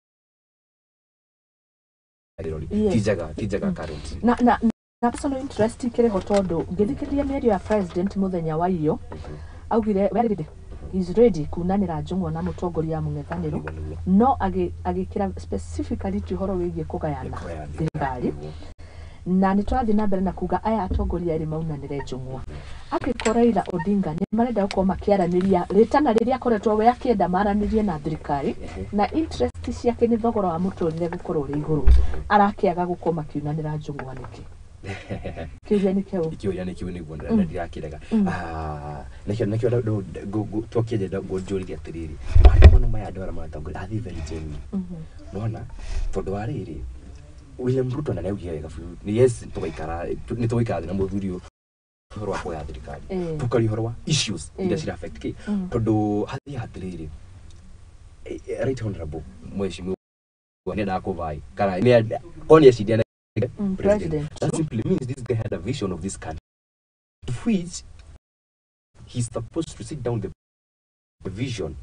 ti njega, ti njega currently. Na personal interest ikĩrĩ ho, tondũ ngĩthikĩrĩria mĩario ya president mũthenya wa iyo, augire we ready, he's ready kunanĩra njũng'wa na mũtongoria wa mũng'ethanĩro. Nĩguo, nĩguo. No agĩkĩra specifically ti ũhoro wĩgiĩ kũgayana kũgayana thirikari, na nĩ tũrathiĩ na mbere na kuga aya atongoria erĩ maunanĩre njũng'wa, angĩkorwo Raila Odinga nĩ marenda gũkorwo makĩaranĩria rĩtana rĩrĩa akoretwo we akĩenda maranĩrie na thirikari, na interest ciake nĩ thogora wa mũtũrĩre gũkorwo ũrĩ igũrũ, arakĩaga gũkorwo makiunanĩra njũng'wa nĩkĩ? Kĩũria nĩ kĩu. Ikiũria nĩ kiu, nĩguo ndirakĩrega. Nĩkĩo twakĩenja ngũnjũrire atĩrĩrĩ, maandamano maya andũ arĩa maratongoria, are they very genuine? Nona tondũ wa rĩrĩ, William Ruto na nĩaugire wega biũ nĩ yes, tũgaikara, nĩ tũgaikara thĩ na mũthuri ũyũ ũhoro wa kũgaya thirikari, tũkaria ũhoro wa issues iria cira affect kĩ, tondũ hathiaga atĩrĩrĩ, right honorable mheshimiwa nĩendaga kũvai kana nĩ korwo nĩ eciria president. President. That simply means this guy had a vision of this country, of which he's supposed to sit down the vision,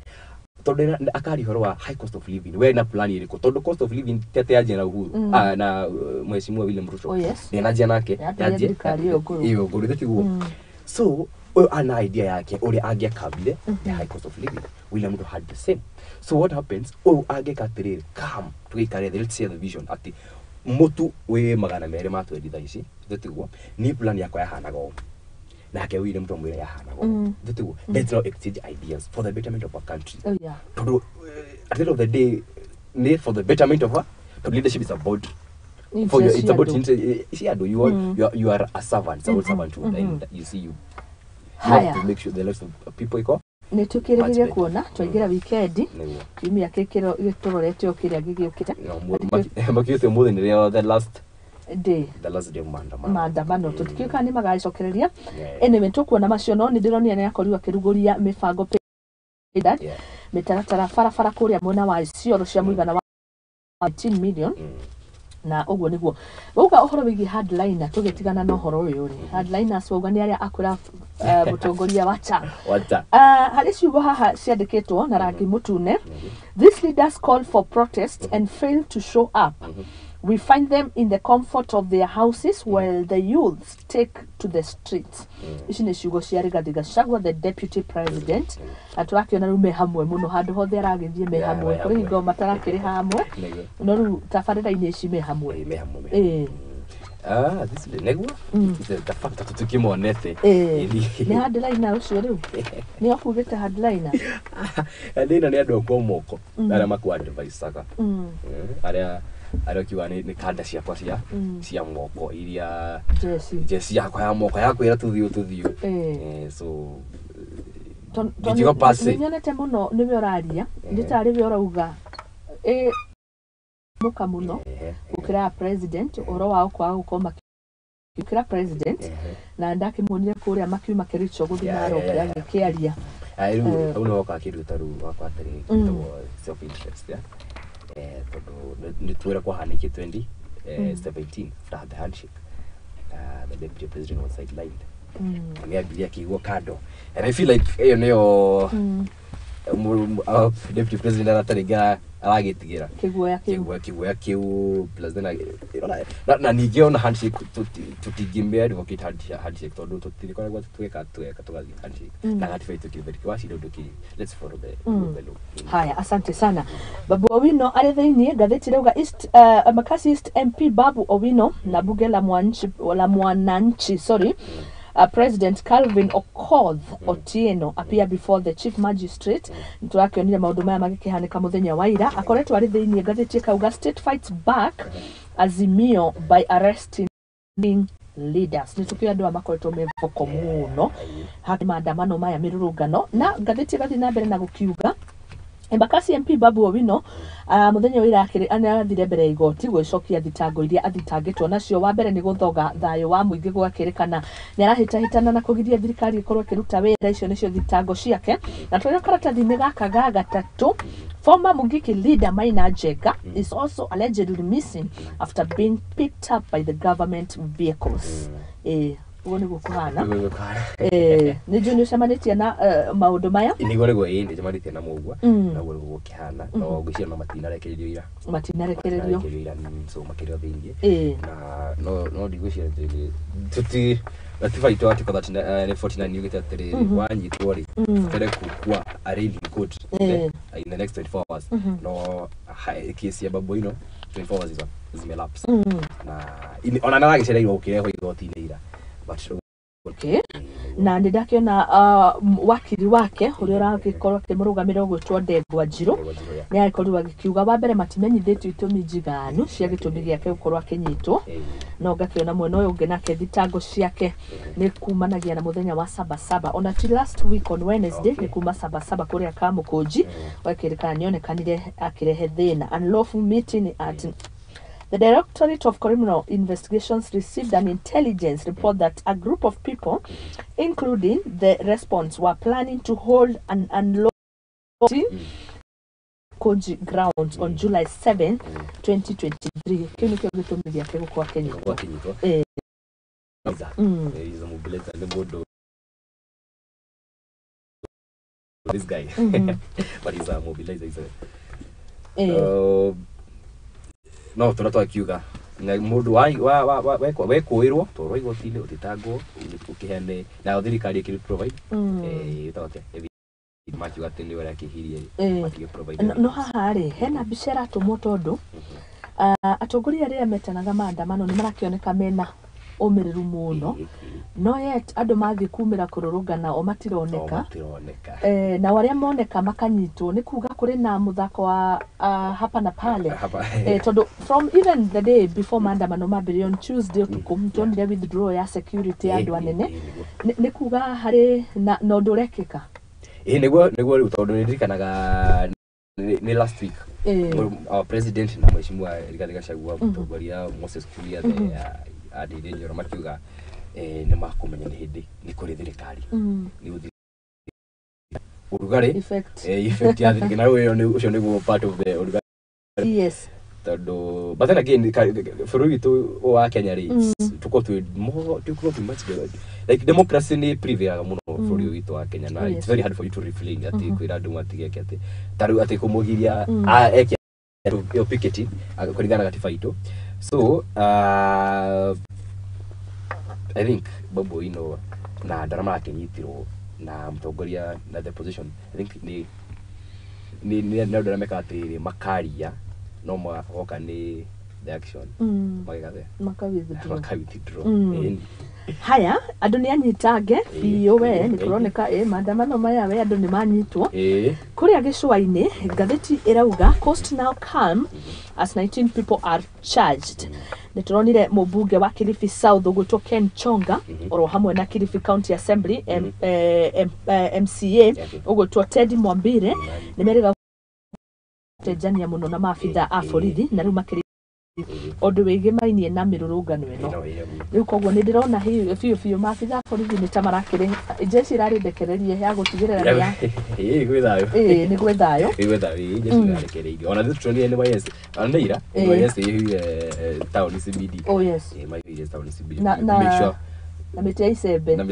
tondũ akaria ũhoro wa high cost of living, we na plan ĩrĩkũ? Tondũ cost of living tete yanjia na Uhuru, na mheshimiwa William Ruto. Oh, yes. Nĩananjia nake. Yambĩrĩria thirikari ĩyo ngũrũ. Ĩyo ngũrũ ithe tiguo. So ũyũ ana idea yake ũrĩa angĩakambire the high cost of living. William Ruto had the same. So what happens, ũyũ angĩka atĩrĩrĩ, come tũgĩikare thĩ, let's share the vision atĩ mũtu wĩ 220 thaa ici, ithe tiguo, niĩ plan yakwa yahanaga ũũ, nake William Ruto amwĩre yahanaga ũũ, ithe tiguo. Let's now exchange ideas for the betterment of our country, tondũ at the end of the day nĩ for the betterment of our, tondũ leadership is about for your, Interest it's about cia andũ. interest cia andũ. You are a servant, it's about servanthood, and you see, you have Haya. to make sure the lives of people iko Nĩ tũkĩrĩrĩrie much better. kuona twaingĩra wikendi, nĩguo kiumia gĩkĩ gĩtũrorete o kĩrĩa gĩgĩũkĩte. No, makiũte ũmũthĩ nĩrĩo the last day, the last day of maandamano. Maandamano tũtikiũĩ kana nĩ magagĩcokereria. Yeah. Anyway, tũkuona macio, no nĩ ndĩronire nĩ akorirwo akĩrugũria mĩbango mĩtaratara barabara kũrĩa mwena wa Isiolo cia mũigana wa 18 million. Na ũguo nĩguo wauga ũhoro wĩgiĩ hardliner, tũgĩtigana na ũhoro ũyũ rĩ, hardliners wauga nĩ arĩa akwĩra mũtongoria wa chama. Wata. Harĩ ciugo haha ciandĩkĩtwo na rangi mũtune: "These leaders call for protest and fail to show up. We find them in the comfort of their houses while the youths take to the streets." Ici nĩ ciugo cia Rigathi Gachagua, the deputy president, na tũrakĩona rĩu me hamwe mũno, handũ hothe aragĩthiĩ me Yeah, hamwe. me Kũrĩ hamwe. hingo matarakĩrĩ hamwe, Nĩguo. no rĩu tabarĩra-inĩ ici me hamwe. Me hamwe, me Ĩĩ. Ah, this nĩguo the fact that tũtikĩmonete. Nĩ hardliner ũcio rĩu nĩ okugĩte hardliner. Thĩna nĩ andũ akwa moko arĩa makũ-advisaga, arĩa ũkiuga nĩ kanda ciakwa cia moko iria Jeci. Jeci yakwa ya moko ya kwĩra tũthiũ tũthiũ. So Ndingiuga per se. Nĩnyonete mũno nĩwe ũraria, nĩ tarĩ we ũrauga ĩ mũka mũno gũkĩra ya president, ũhoro wao kwaga gũkorwo makĩra president, na ndakĩmuonire kũrĩa makiuma Kericho gũthiĩ Narok agĩkĩaria. Rĩu hau nĩ woka kĩndũ ta rĩu wakwa atĩrĩ, gĩtagwo self interest, yeah? Tondũ nĩ tuĩra kwahanĩkire 20 17 after the handshake, the deputy president was sidelined. Nĩ ambirie akĩigwo kando, and I feel like ĩyo nĩyo deputy president aratarĩngĩ aragĩtigĩra kĩguoya kĩu. Kĩguoya kĩu, plus then na ningĩ ona handshake tũtingĩmĩ advocate handshake, tondũ tũtirĩkoragwo tweka tweka tũgathiĩ handshake na gatiba itũ kĩrĩ wacira ũndũ kĩ, let's follow the law. Haya, asante sana. Babu Owino arĩ thĩiniĩ ngathĩti rauga East, Embakasi East MP Babu Owino na bunge la mwananchi, la mwananchi, sorry, President Calvin Okoth Otieno appear before the chief magistrate. Nĩtũrakĩonire maũndũ maya magĩkĩhanĩka mũthenya wa ira, akoretwo arĩ thĩiniĩ. Ngathĩti ĩkauga state fights back Azimio by arresting leaders. Nĩ tũkĩũĩ andũ aya makoretwo me voko mũno harĩ maandamano maya, mĩrũrũngano, na ngathĩti ĩgathiĩ na mbere na gũkiuga Embakasi MP Babu Owino mũthenya wa ira nĩarathire mbere ya igoti gwĩcokia thitango iria athitangĩtwo nacio. Wa mbere nĩ gũthoga thayũ wa mũingĩ, gwakĩrĩkana nĩ arahĩtahĩtana na kũgiria thirikari ĩkorwo ĩkĩruta wĩra. Icio nĩcio thitango ciake, na tũrĩ karatathi-inĩ gaka ga gatatũ, former Mungiki leader Maina Njenga is also allegedly missing after being picked up by the government vehicles. Ũguo nĩguo kũhana. Nĩguo kũhana. Nĩ njũĩ nĩ ũcemanĩtie na maũndũ maya. Nĩguo ĩĩ nĩnjemanĩtie na mũguo. Mm. Na ũguo nĩguo gũkĩhana, no ngwĩciria no matinarekererio ira. Matinarekererio. Matinarekererio ira, so makĩrĩ o thĩiniĩ. Ĩĩ. Na no ndigwĩciria atĩ tuti gatiba itũ article 39, nĩ 49 yugĩte atĩrĩrĩ, wanyitwo rĩ, ũtere kukua arraigned in court in the next 24 hours. No kesi ya Babu ino 24 hours zimelapse na ona naragĩcereirwo gũkĩrehwo igoti-inĩ ira, but Okay. Na nĩ ndakĩona wakiri wake ũrĩa ũragĩkorwo akĩmũrũgamĩrĩra ũgwĩtwo Ndegwa Njirũ nĩ agĩkorirwo agĩkiuga wa mbere matimenyithĩtio itũmi njiganu cia gĩtũmi gĩake gũkorwo akĩnyitwo. No ngakĩona mwena ũyũ ũngĩ nake thitango ciake nĩ kumanagia na mũthenya wa Sabasaba, ona ti last week on Wednesday. Nĩ kuma Sabasaba kũrĩa Kamũkũnji gwakĩrĩkana nĩonekanire akĩrehe thĩna. Unlawful meeting at The Directorate of Criminal Investigations received an intelligence report that a group of people, including the response, were planning to hold an unlawful Koji grounds on July 7, 2023. Kĩu nĩkĩo gĩtũmi gĩake gũkorwo akĩnyitwo. Akĩnyitwo. He's a mobilizer, nĩ mũndũ, this guy, but he's a mobilizer, he's a no tũrĩa twakiuga na mũndũ wekũĩrwo twarwo igoti-inĩ ũtitangwo ũkĩheane nayo thirikari ĩkĩrĩ provide ĩtagwo atĩa, makiuga atĩ nĩ ũrĩa akĩhirie matige provide. No haha rĩ, hena mbica ĩratũmwo tondũ atongoria arĩa metanaga maandamano nĩ marakĩoneka mena ũmĩrĩru mũno, no yet andũ mathiĩ kumĩra kũrũrũngana o matironeka. Matironeka. Nao arĩa moneka makanyitwo, nĩ kuga kũrĩ na mũthako wa hapa na pale. Hapa. Tondũ from even the day before maandamano mambĩrĩrie on Tuesday ũtukũ, nĩtuonire withdraw ya security ya andũ anene. Nĩ kuga harĩ na ũndũ ũrekĩka. Ĩĩ, nĩguo rĩu tondũ nĩndirikanaga nĩ last week our president na mheshimiwa Rigathi Gachagua, mũtongoria Moses Kuria, the Ndindi Nyoro makiuga nĩ makũmenya nĩ hĩndĩ nĩ kũrĩ thirikari nĩ gũthiĩ ũrugarĩ Effect. Effect ya thirikari, na rĩu ĩyo ũcio nĩguo part of the ũrugarĩ. Tondũ but then again bũrũri witũ wa Kenya rĩ, tukorwo twĩ tukorwo twĩ much like democracy nĩ prevail mũno bũrũri ũyũ witũ wa Kenya na it's very hard for you to refrain atĩ kwĩra andũ matigeke atĩ ta rĩu atĩ kũmũgiria eke ĩyo picketing kũringana na gatiba itũ. So I think Babu Owino na andũ arĩa marakĩnyitirwo na mũtongoria na the position, I think nĩ andũ arĩa mekaga atĩrĩrĩ makaria no moka nĩ the action mageka atĩa? Maka withdraw. Maka withdraw. Ĩni. Haya, andũ nĩ anyitange biũ we. Nĩ kũroneka ĩ maandamano maya we andũ nĩ manyitwo. Kũrĩa gĩcũa-inĩ ngathĩti ĩrauga Coast now calm as 19 people are charged. Nĩ tũronire mũmbunge wa Kilifi South ũgwĩtwo Ken Chonga oro hamwe na Kilifi County Assembly MCA ũgwĩtwo Teddy Mwambire nĩ merĩga gũcenjania mũno na maabitha a borithi na rĩu makĩrĩ ũndũ wĩgĩmainie na mĩrũrũngano ĩno. Ĩno ĩyo. Rĩu koguo nĩ ndĩrona biũ biũ maabitha a borithi nĩ ta marakĩrĩ jeshi ĩrarĩ ndekererie ya gũtigĩrĩra nĩ ya Ĩĩ, gwĩ thayũ. Ĩĩ, nĩ gwĩ thayũ. Ĩĩ, gwĩ thayũ. Ĩĩ, jeshi nĩrarekereirio ona ithuĩ tũronire NYS ona nĩ ira NYS ĩhũire town CBD. Oh yes. Ĩĩ, maihũire town CBD Na make sure na mĩtĩ ya icembe. Na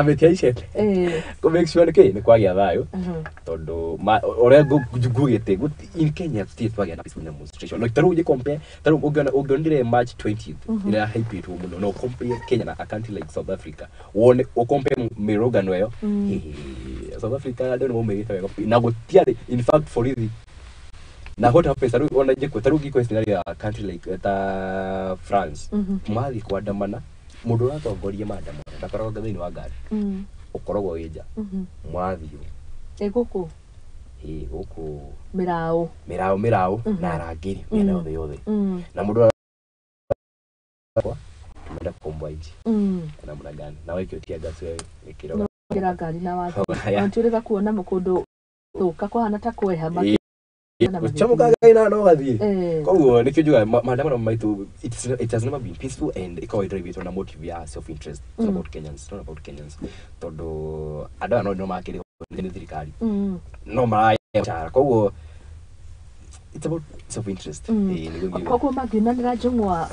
mĩtĩ ya icembe kũ make sure nĩkĩ nĩ kwagĩa thayũ tondũ ũrĩa ngugĩte in Kenya tũtirĩ twagĩa na peaceful demonstration. Like tarĩu ũngĩ compare, tarĩu ũngĩonire March 20th ĩrĩa hypĩtwo mũno, no compare Kenya na a country like South Africa, wone ũcompare mĩrũngano ĩyo. South Africa andũ nĩ maumĩrĩte wega na gũtiarĩ in fact borithi na what happens tarĩu ona njĩkũ tarĩu ngĩkũ scenario ya country like ta France, mathiĩ kwandamana, mũndũ ũratongoria maandamano ndakoragwo thĩinĩ wa ngari, ũkoragwo wĩ nja mwathiĩ. Ĩ gũkũ? Ĩ gũkũ. Mĩraũ. Mĩraũ na arangĩri mĩena yothe yothe na mũndũ tumeenda kukomboa nchi namna gani na wekio tear gas wewe ĩkĩroga. Kĩra ngari na wathiĩ. Yeah. Ona tiũrĩga kuona kũndũ thũka kũhana ta kweha na magĩthiĩ. Ũcamukaga ina no gathiĩ. Koguo nĩkĩo njugaga maandamano maitũ it has never been peaceful and ĩkoragwo ĩdrivetwo na motive ya self interest. It's not about Kenyans, it's not about Kenyans, tondũ andũ aya no nĩo makĩrĩhwo nĩ thirikari no maraya koguo it's about self interest. Ĩĩ, nĩguo ngiuga. Koguo mangiunanĩra njũng'wa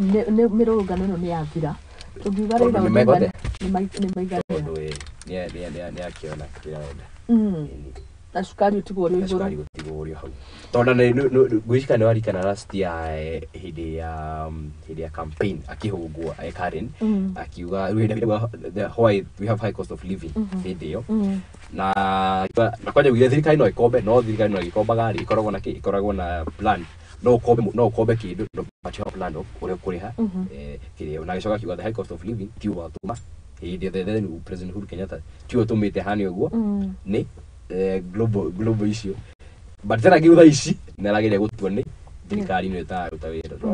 nĩ mĩrũrũngano ĩno nĩ yathira. Tũngiuga Tondũ Raila nĩ Odinga megote. nĩ maiganĩra. Tondũ nĩ akĩona kĩrĩa arenda. Na cukari ũtigwo ũrĩ o Na igũrũ. cukari gũtigwo ũrĩ o hau, tondũ ngwĩciria nĩ warikana last year, hĩndĩ ya hĩndĩ ya campaign akĩhũngwo, Karen akiuga rĩu hĩndĩ ĩrĩa why we have high cost of living hĩndĩ ĩyo, na kwanja ugire thirikari no ĩkombe, no thirikari no ĩgĩkombaga rĩ, ĩkoragwo na kĩ, ĩkoragwo na plan. No ũkombe kĩndũ, no, but you have plan of ũrĩa ũkũrĩha kĩrĩa. Na agĩcoka akiuga the high cost of living ti watũma hĩndĩ the then President Uhuru Kenyatta ti ũtũmĩte hane ũguo, nĩ global issue. But tena ngiuga ici nĩ arageria gũtua nĩ thirikari nĩ ĩtararuta wĩra. No,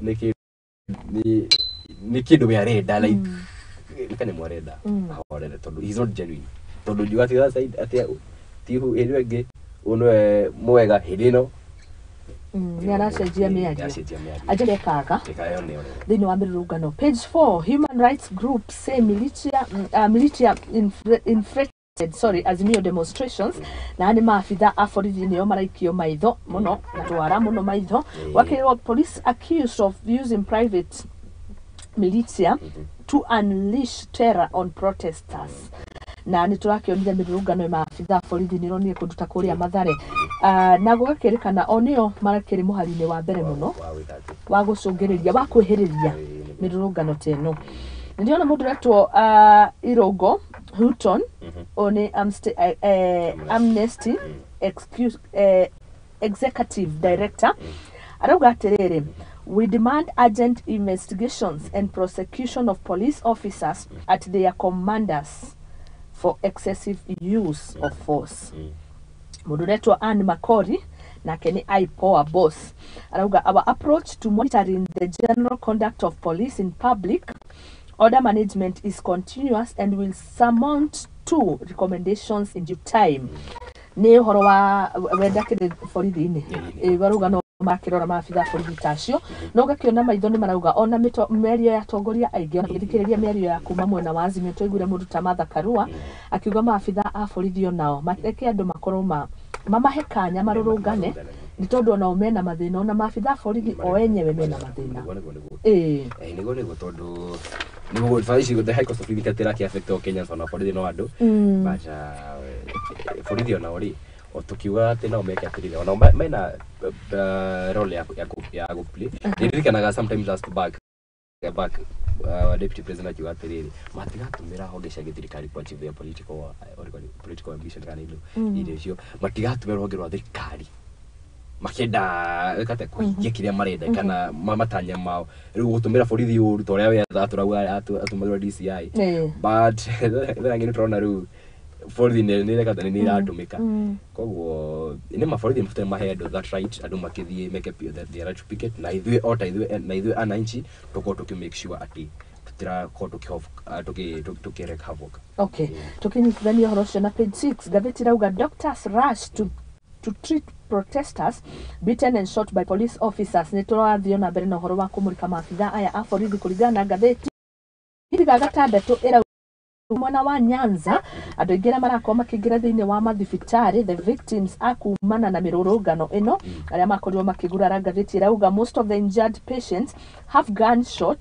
nĩ kĩndũ we arenda, like nĩ kanyamũ arenda ahorere, tondũ he's not genuine, tondũ ngiuga atĩ other side atĩ ti hĩndĩ ĩyo ĩngĩ ũyũ nĩwe mwega hĩndĩ ĩno. Nĩ aracenjia mĩario. Nĩaracenjia mĩario. Anjĩre kaga Ĩkayo nĩyo. Thĩinĩ wa mĩrũrũngano, page 4, human rights group say militia infiltrated, sorry, Azimio demonstrations. Na nĩ maabitha a borithi nĩo maraikio maitho mũno na twara mũno maitho. Gwakĩrwo police accused of using private militia to unleash terror on protesters. Na nĩ tũrakĩonire mĩrũrũngano ya maabitha a borithi nĩ ĩronire kũndũ ta kũrĩa Mathare. Ah, na gũgakĩrĩkana o nĩo marakĩrĩ mũhari-inĩ wa mbere mũno wa gwĩka atĩ wa gũcũngĩrĩria, wa kwĩhĩrĩria mĩrũrũngano ta ĩno. Nĩ ndĩrona mũndũ ũretwo Irũngũ Houghton, ũyũ nĩ Amnesty excuse, executive director, arauga atĩrĩrĩ, "We demand urgent investigations and prosecution of police officers at their commanders for excessive use of force." Mũndũ ũretwo Ann Makori, nake nĩ IPOA boss, arauga, "Our approach to monitoring the general conduct of police in public order management is continuous and will surmount to recommendations in due time." Nĩ ũhoro wa wenda kĩrĩ borithi-inĩ. Ĩ, barauga no makĩrora maabitha a borithi ta acio, no ũgakĩona maitho nĩ marauga ona mĩario ya atongoria aingĩ. Ona tũgĩthikĩrĩria mĩario ya kuma mwena wa Azimio, twaiguire mũndũ ta Martha Karua akiuga maabitha a borithi onao mareke andũ makorwo mamahe kanya marũrũngane, nĩ tondũ onao mena mathĩna, ona maabitha a borithi o enyewe mena mathĩna. Nĩguo. Ĩĩ. Nĩguo, tondũ nĩguo thaa ici the high cost of living katĩra affect all Kenyans, ona borithi no andũ. But borithi onao rĩ, o tũkiuga atĩ nao meke atĩrĩrĩ, onao mena role ya gũplay. Nĩndirikanaga sometimes last back deputy president akiuga atĩrĩrĩ, matigatũmĩra honge cia gĩthirikari ku achieve their political ambition kana indo irio icio, matigatũmĩra rũhonge rwa thirikari makĩenda kate kũhingia kĩrĩa marenda kana matanya mao, rĩu gũtũmĩra borithi ũru ta ũrĩa we atũrauga atũmagĩrwo DCI. But thaa ingĩ nĩ tũrona rĩu borithi nĩ nĩ nĩ iratũmĩka. Koguo nĩ maborithi mabataire mahe andũ that right, andũ makĩthiĩ meke their right to picket, na ithuĩ o ta ithuĩ na ithuĩ ananchi tũkorwo tũkĩ make sure atĩ tũtirakorwo tũkĩ wreak havoc. Okay, tukinyitithania ũhoro ũcio na page 6, ngathĩti irauga doctors rush to treat protesters beaten and shot by police officers. Nĩ tũrathiĩ ona mbere na ũhoro wa kũmũrĩka maabitha aya a borithi. Kũringana na ngathĩti iriga gatandatũ ĩrauga mwena wa Nyanza andũ aingĩ arĩa marakorwo makĩingĩra thĩinĩ wa mathibitarĩ, the victims a kumana na mĩrũrũngano ĩno arĩa makorirwo makĩgurara, ngathĩti ĩrauga most of the injured patients have gunshot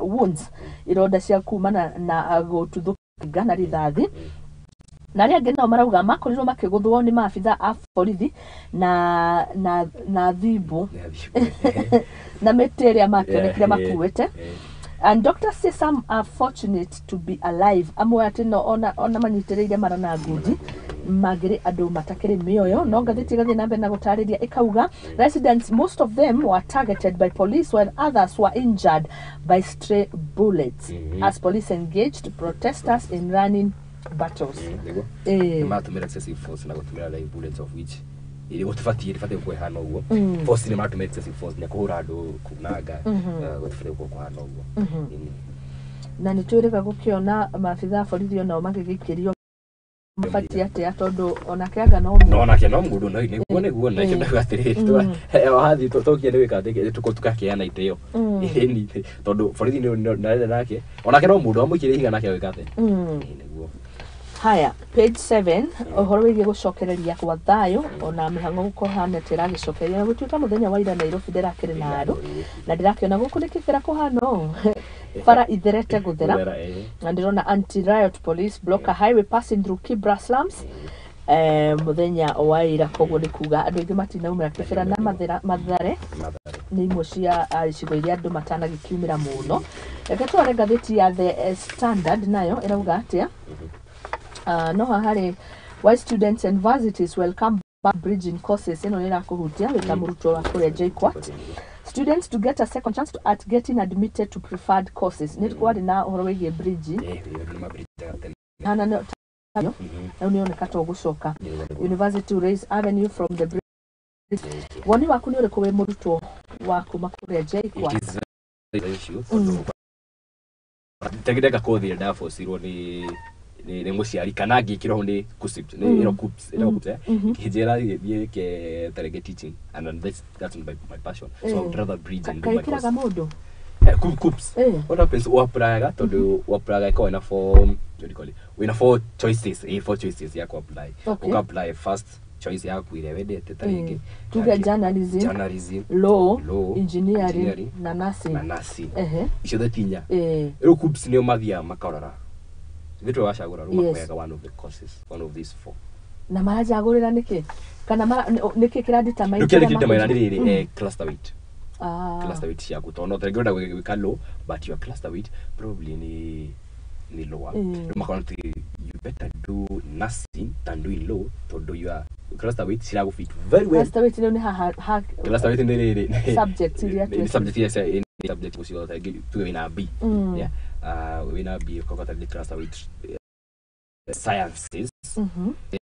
wounds, ironda cia kumana na gũtuthũka na rithathi, na arĩa angĩ nao marauga makorirwo makĩgũthwo nĩ maabitha a borithi na thimbu na mĩtĩ ĩrĩa makĩonekire makuĩte. And doctors say some are fortunate to be alive, amwe atĩ no ona manyitĩrĩire mara na ngundi mangĩrĩ andũ matakĩrĩ mĩoyo. No ngathĩti ĩgathiĩ na mbere na gũtarĩria ĩkauga residents, most of them were targeted by police while others were injured by stray bullets as police engaged protesters in running battles. Nĩguo. Nĩ maratũmĩra excessive force na gũtũmĩra live bullets, of which ĩrĩ gũtibatiĩ, rĩbatiĩ gũkorwo ĩhana ũguo. Force nĩ maratũmĩra excessive force na kũhũra andũ, kunanga, gũtibatiĩ gũkorwo kũhana ũguo. Na nĩ twĩrĩga gũkĩona maabitha a borithi onao magĩgĩikĩrio mabatiĩ atĩa, tondũ onake anga no no mũndũ. Onake no mũndũ, no nĩguo na ndauga atĩrĩrĩ, wathiĩ tũkia nĩ gwĩka atĩ tũkakeana itĩo. Ĩni, tondũ borithi nĩ narenda nake, onake no mũndũ, amũikĩrie ihiga nake agwĩka atĩa? Ĩĩ, nĩguo. Haya, page 7, ũhoro wĩgiĩ gũcokereria kwa thayũ ona mĩhang'o gũkũhana ta ĩragĩcokereria na gũtuĩka mũthenya wa ira Nairobi ndĩrakĩrĩ na andũ na ndĩrakĩona gũkũ nĩkĩ kĩra kũhana ũũ, bara itherete gũthera. Gũthera, eh. Na ndĩrona anti riot police block a highway passing through Kibra slums mũthenya wa ira, koguo nĩ kuga andũ aingĩ matinaumĩra Kibra na Mathare. Mathare. Nĩ imwe cia icigo iria andũ matanagĩkiumĩra mũno. Reke tware ngathĩti ya The Standard, nayo ĩrauga atĩa? No haha harĩ why students and varsities welcome back bridging courses. Ĩno nĩ ĩrakũhutia wĩ ta mũrutwo wa kũrĩa JKUAT. Students to get a second chance at getting admitted to preferred courses. Nĩ kwarĩ na ũhoro wĩgiĩ bridging. Eh, andũ nĩ mabridge tene. Hana nĩ rĩu nĩ oneka to gũcoka university to raise avenue from the bridge. Woni waku nĩ ũrĩkũ wĩ mũrutwo wa kuma kũrĩa JKUAT? It is very issue tondũ tagĩndeka kothi ĩrĩa ndabocirwo nĩ mũciari kana ngĩkĩrwo hau nĩ KUCCPS, nĩ ĩno KUCCPS, ĩno KUCCPS, ngĩnjĩra thiĩ ke tarĩngĩ teaching and then that's my passion, so I would rather bridge and do my course. Kaikĩraga mũndũ? KUCCPS. Eh. What happens, uapplyga, tondu uapplyga ĩkoragwo ĩna four, what do you call it, wĩna four choices, four choices ya ku-apply. Ũka-apply first choice yaku ĩrĩa wendete, ta rĩngĩ Tuge journalism, journalism, law, law, engineering, engineering, na nursing. Na nursing. Ehe. Icio tinya. Rĩu KUCCPS nĩo mathiaga makarora ithuĩ wacagũra rĩu makoyaga one of the courses, one of these four. Na marajagũrĩra nĩkĩ, kana nĩkĩ kĩradetermine Rĩu kĩrĩa kĩrĩa kĩdetermine makũnjĩ- nĩ rĩrĩ, cluster weight. Ah. Cluster weight ciaku, tondũ no tarĩngĩ ũrenda gwĩka law but your cluster weight probably nĩ lower. Rĩu makona atĩ you better do nursing than doing law tondũ your cluster weight ciragũfit very well. Cluster weight rĩu nĩ haha Cluster weight nĩ rĩrĩ Subject iria nĩ subject iria nĩ subject gũcigo, tarĩngĩ tuge wĩna B. Yeah, wĩna B, ũkoga tarĩngĩ cluster weight sciences.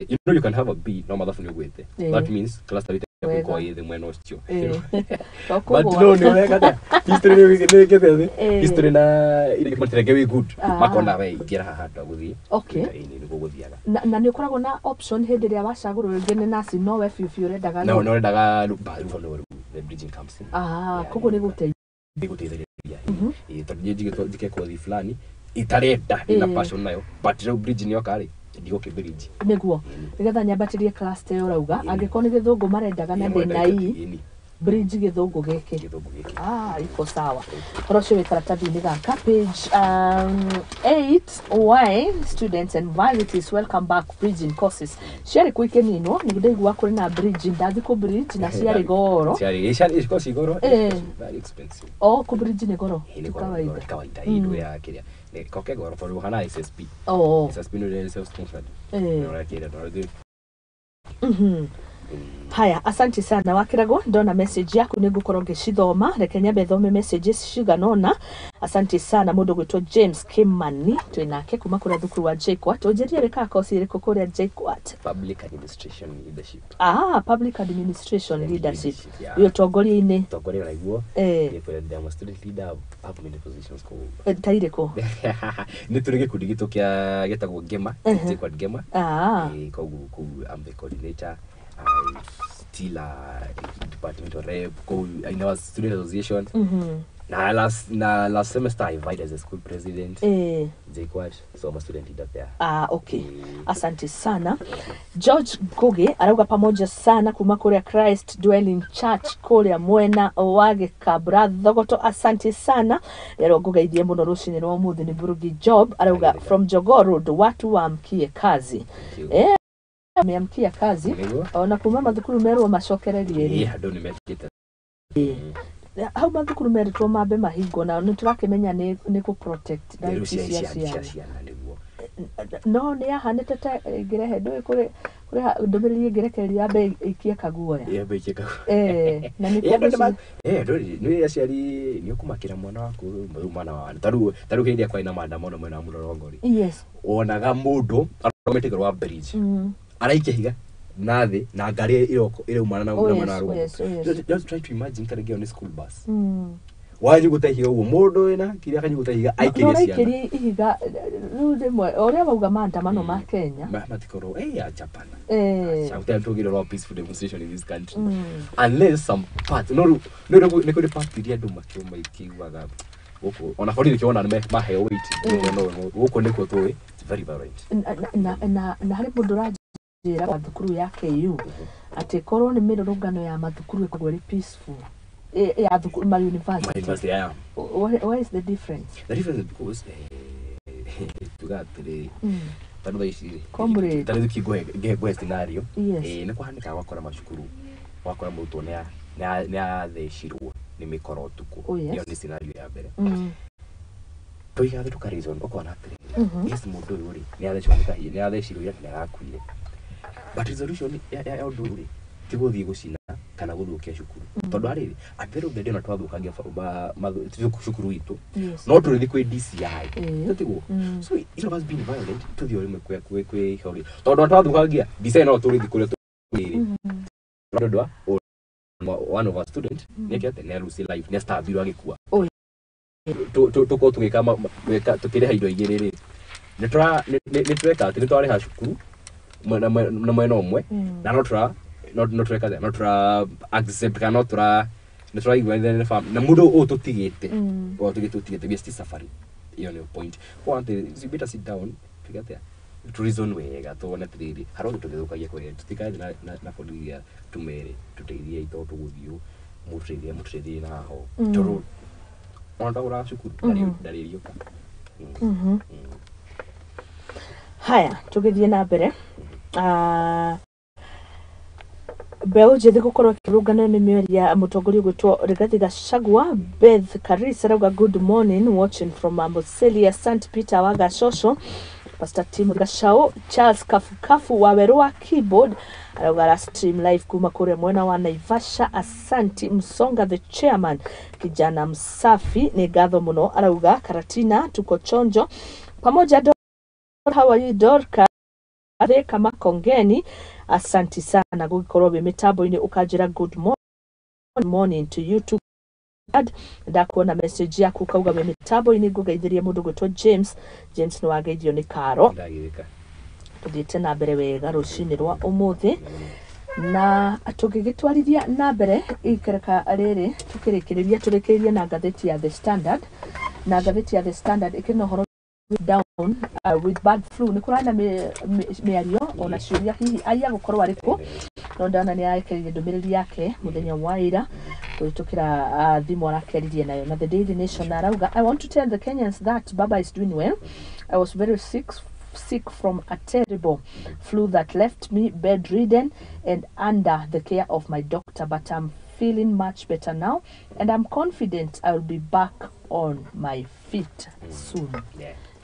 You know you can have a B no mathabu nĩ ũgwĩte. That means cluster weight yaku Wega. ĩkoragwo ĩ thĩ mwena ũcio. To But kũgũa. no nĩ ũreka atĩa, history nĩ wĩkĩte thĩ, history na matirenge wĩ good. Makona we ingĩra haha handũ ha gũthiĩ. Ĩĩ, nĩguo gũthiaga. Na nĩ ũkoragwo na option hĩndĩ ĩrĩa wacagũrwo rĩngĩ nĩ nasi no we biũ biũ ũrendaga No law. no ũrendaga rĩu no rĩu the bridging comes in. Ah, koguo nĩ gũteithia. Nĩ gũteithĩrĩria. Ĩĩ, tondũ niĩ njigĩtwo njĩke kothi fulani itarenda, ndina passion nayo, but rĩu bridge nĩ yoka rĩ, ndigũkĩ bridge. Nĩguo nĩgetha nyambatĩrie cluster ĩyo ũrauga angĩkorwo nĩ gĩthũngũ marendaga na ndĩna i bridge gĩthũngũ gĩkĩ. Gĩthũngũ gĩkĩ. Ah, iko sawa. Ũhoro ũcio wĩ karatathi-inĩ gaka page 8, why students and varsities welcome back bridging courses. Ciarĩ kũ ikĩninwo? Nĩ ndaigua kũrĩ na bridging, ndathi kũ bridge na ciarĩ goro. Ciarĩ cikorwo ci goro. Very expensive. O kũ bridge nĩ goro? Ĩĩ, nĩ Ti goro, nĩ goro, kawaida. ti kawaida. Ĩĩ, ndũ ya kĩrĩa nĩ koke goro tondũ hana SSP. SSP nĩ self sponsored. Nĩ ũrekĩra tondũ Haya, asante sana wakĩragwo. Ndona message yaku, nĩ ngũkorwo ngĩcithoma. Reke nyambe thome messages cigana ũna. Asante sana mũndũ gwĩtwo James Kimani, twĩ nake kuma kũrĩa thukuru wa JKUAT. Ũnjĩrie wĩkaga kosi ĩrĩkũ kũrĩa JKUAT? Public administration leadership. Ah, public administration And leadership. Leadership, yeah. Wĩ ũtongoria-inĩ. Tongoria naiguo. I'm a student leader, I have many positions kũu. Ta irĩkũ? Nĩ tũrĩ gĩkundi gitũ kĩa gĩtagwo Gema, JKUAT Gema. Koguo kũu I'm the coordinator. I still a departmental rep kũu in our student association. Na last semester I vied as a school president, JKUAT, so I'm a student leader there. Ah, okay. Asante sana. George Ngugi arauga pamoja sana kuma kuria Christ Dwelling Church kuria mwena wa Gĩkabra Thogoto. Asante sana. Rero ngugeithie mũno rũcinĩ rwa ũmũthĩ nĩ Burugi Job arauga from Jogoo Road, watu waamkie kazi. Thank you. Meamkia kazi. Nĩguo. Ona kuma mathukuru merwo macokererie rĩ. Ĩĩ, andũ nĩ mekĩte. Hau mathukuru merĩtwo mambe mahingwo na nĩ tũrakĩmenya nĩ kũ protect Rĩu rights cia cia cia cia ciana. Ciana nĩguo. No nĩ yahanĩte ta ĩngĩrehe ndũĩ kũrĩ ndũmĩrĩri ĩngĩrekererio yambe ĩikie kaguoya. Ĩĩ, yambe ĩikie kaguoya. Na nĩ Ĩĩ, andũ nĩ nĩ aciari nĩ ũkũmakĩra mwana waku rĩu mwana wa tarĩu hĩndĩ ĩrĩa kwarĩ na maandamano mwena wa mũrorongo rĩ, wonaga mũndũ arũgamĩte igũrũ wa bridge, araikia higa na thĩ na ngari ĩraumana na Oh, na mwena wa yes, rũgongo. yes, oh, yes. Just try to imagine tarĩngĩ ĩyo nĩ school bus, wanyuguta ihiga ũguo, mũndũ wĩna kĩrĩa akanyuguta ihiga No aikĩrie ciana. ũraikĩria ihiga rĩu rĩmwe o ũrĩa wauga maandamano ma Kenya. Matikorwo ajapana. Gũtirĩ tũgĩrĩ rwa peaceful demonstration in this country unless some parts, no rĩu no nĩ kũrĩ part iria andũ makĩuma ikĩiguaga Gũkũ ona borithi kĩona nĩ maheo weight gũkũ nĩkuo tũĩ, it's very violent. Na harĩ mũndũ ũranjĩra wa thukuru ya KU atĩ korwo nĩ mĩrũrũngano ya mathukuru ĩkoragwo ĩrĩ peaceful, ya thukuru ma Ma university. University, yeah. Where is the difference? The difference is because tuga atĩrĩrĩ, tondũ thaa ici rĩ, Comrade. ta rĩu ngĩhe scenario, Yes. nĩ kũhanĩkaga wakora macukuru, wakora mũrutwo nĩ athecirwo nĩ mĩkora ũtukũ. Oh, yes. Ĩyo nĩ scenario ya mbere. Tũiga thĩ tũka reason, ũkona atĩrĩrĩ, yes, mũndũ ũyũ rĩ nĩ athecirwo nĩ kahiũ, nĩ athecirwo ira, nĩ arakuire, but resolution ya ũndũ ũyũ rĩ ti gũthiĩ gũcina kana gũthũkia cukuru, tondũ harĩrĩ at the end of the day ona twathũkangia cukuru itũ, no tũrĩthiĩ kwĩ DCI. Tũtiguo? So instead of us being violent, tũthiĩ o rĩmwe kwĩ hori, tondũ ona twathũkangia DCI no tũrĩthiĩ kũrĩa tũrĩ, tondũ wa one of our student nĩ atĩ nĩ lose life, nĩ stabirwo agĩkua. Oh. Tũkorwo tũgĩka tũkĩrĩha indo igĩrĩ rĩ, nĩ tũreka atĩ nĩ twarĩha cukuru na mwena ũmwe, na no tũra no tũreka atĩa, no tũra accept kana no tũra nĩ tũraiguanĩra na na mũndũ ũyũ tũtigĩte, o tũtigĩte, we are still suffering. Ĩyo nĩyo point kwa atĩ you better sit down, tuge atĩa, tu reason wega, tuone atĩrĩrĩ, harĩa othe tũgĩthũkagia kũrĩa tũtikae na borithi tumere tũteithie tondũ tũgũthiĩ mũtũteithie mũtũteithie na haho, tondũ ona twagũraga cukuru ndarĩriũka. Haya, tũgĩthiĩ na mbere. Mbeũ njĩthĩ gũkorwo ĩkĩrũngana nĩ mĩario ya mũtongoria ũgwĩtwo Rigathi Gachagua. Beth Karis arauga, "Good morning, watching from Amboseli. Asante." Peter wa Gachocho, Pastor Tim Gachao, Charles Kafukafu wa Werũ wa keyboard arauga ara stream live kuma kũrĩa mwena wa Naivasha. Asanti. Msonga the chairman, kijana msafi, nĩ ngatho mũno, arauga Karatina tuko chonjo pamoja. How are you, Dorka Thika Makongeni? Asanti sana gũgĩkorwo wĩ mĩtambo-inĩ ũkanjĩra good morning to you too. Ndakuona message yaku ukauga wĩ mĩtambo-inĩ, ngũgeithĩrie mũndũ gwĩtwo James. James, nĩ wageithio nĩ Karo. Ndagĩrĩka. Tũthiĩte na mbere wega rũcinĩ rwa ũmũthĩ na tũgĩgĩtwarithia na mbere ikereka rĩrĩ, tũkĩrĩkĩrĩria tũrĩkĩrĩrie na ngathĩti ya The Standard. Na ngathĩti ya The Standard ĩkĩrĩ na ũhoro down with bad flu. Nĩ kũrana mĩario ona ciũria hihi aya gũkorwo arĩ kũ, no ndona nĩ arekereirie ndũmĩrĩri yake mũthenya wa ira kũhĩtũkĩra thimũ arakeririe nayo. Na The Daily Nation arauga, "I want to tell the Kenyans that Baba is doing well. I was very sick from a terrible flu that left me bedridden and under the care of my doctor, but I'm feeling much better now and I'm confident I will be back on my feet soon."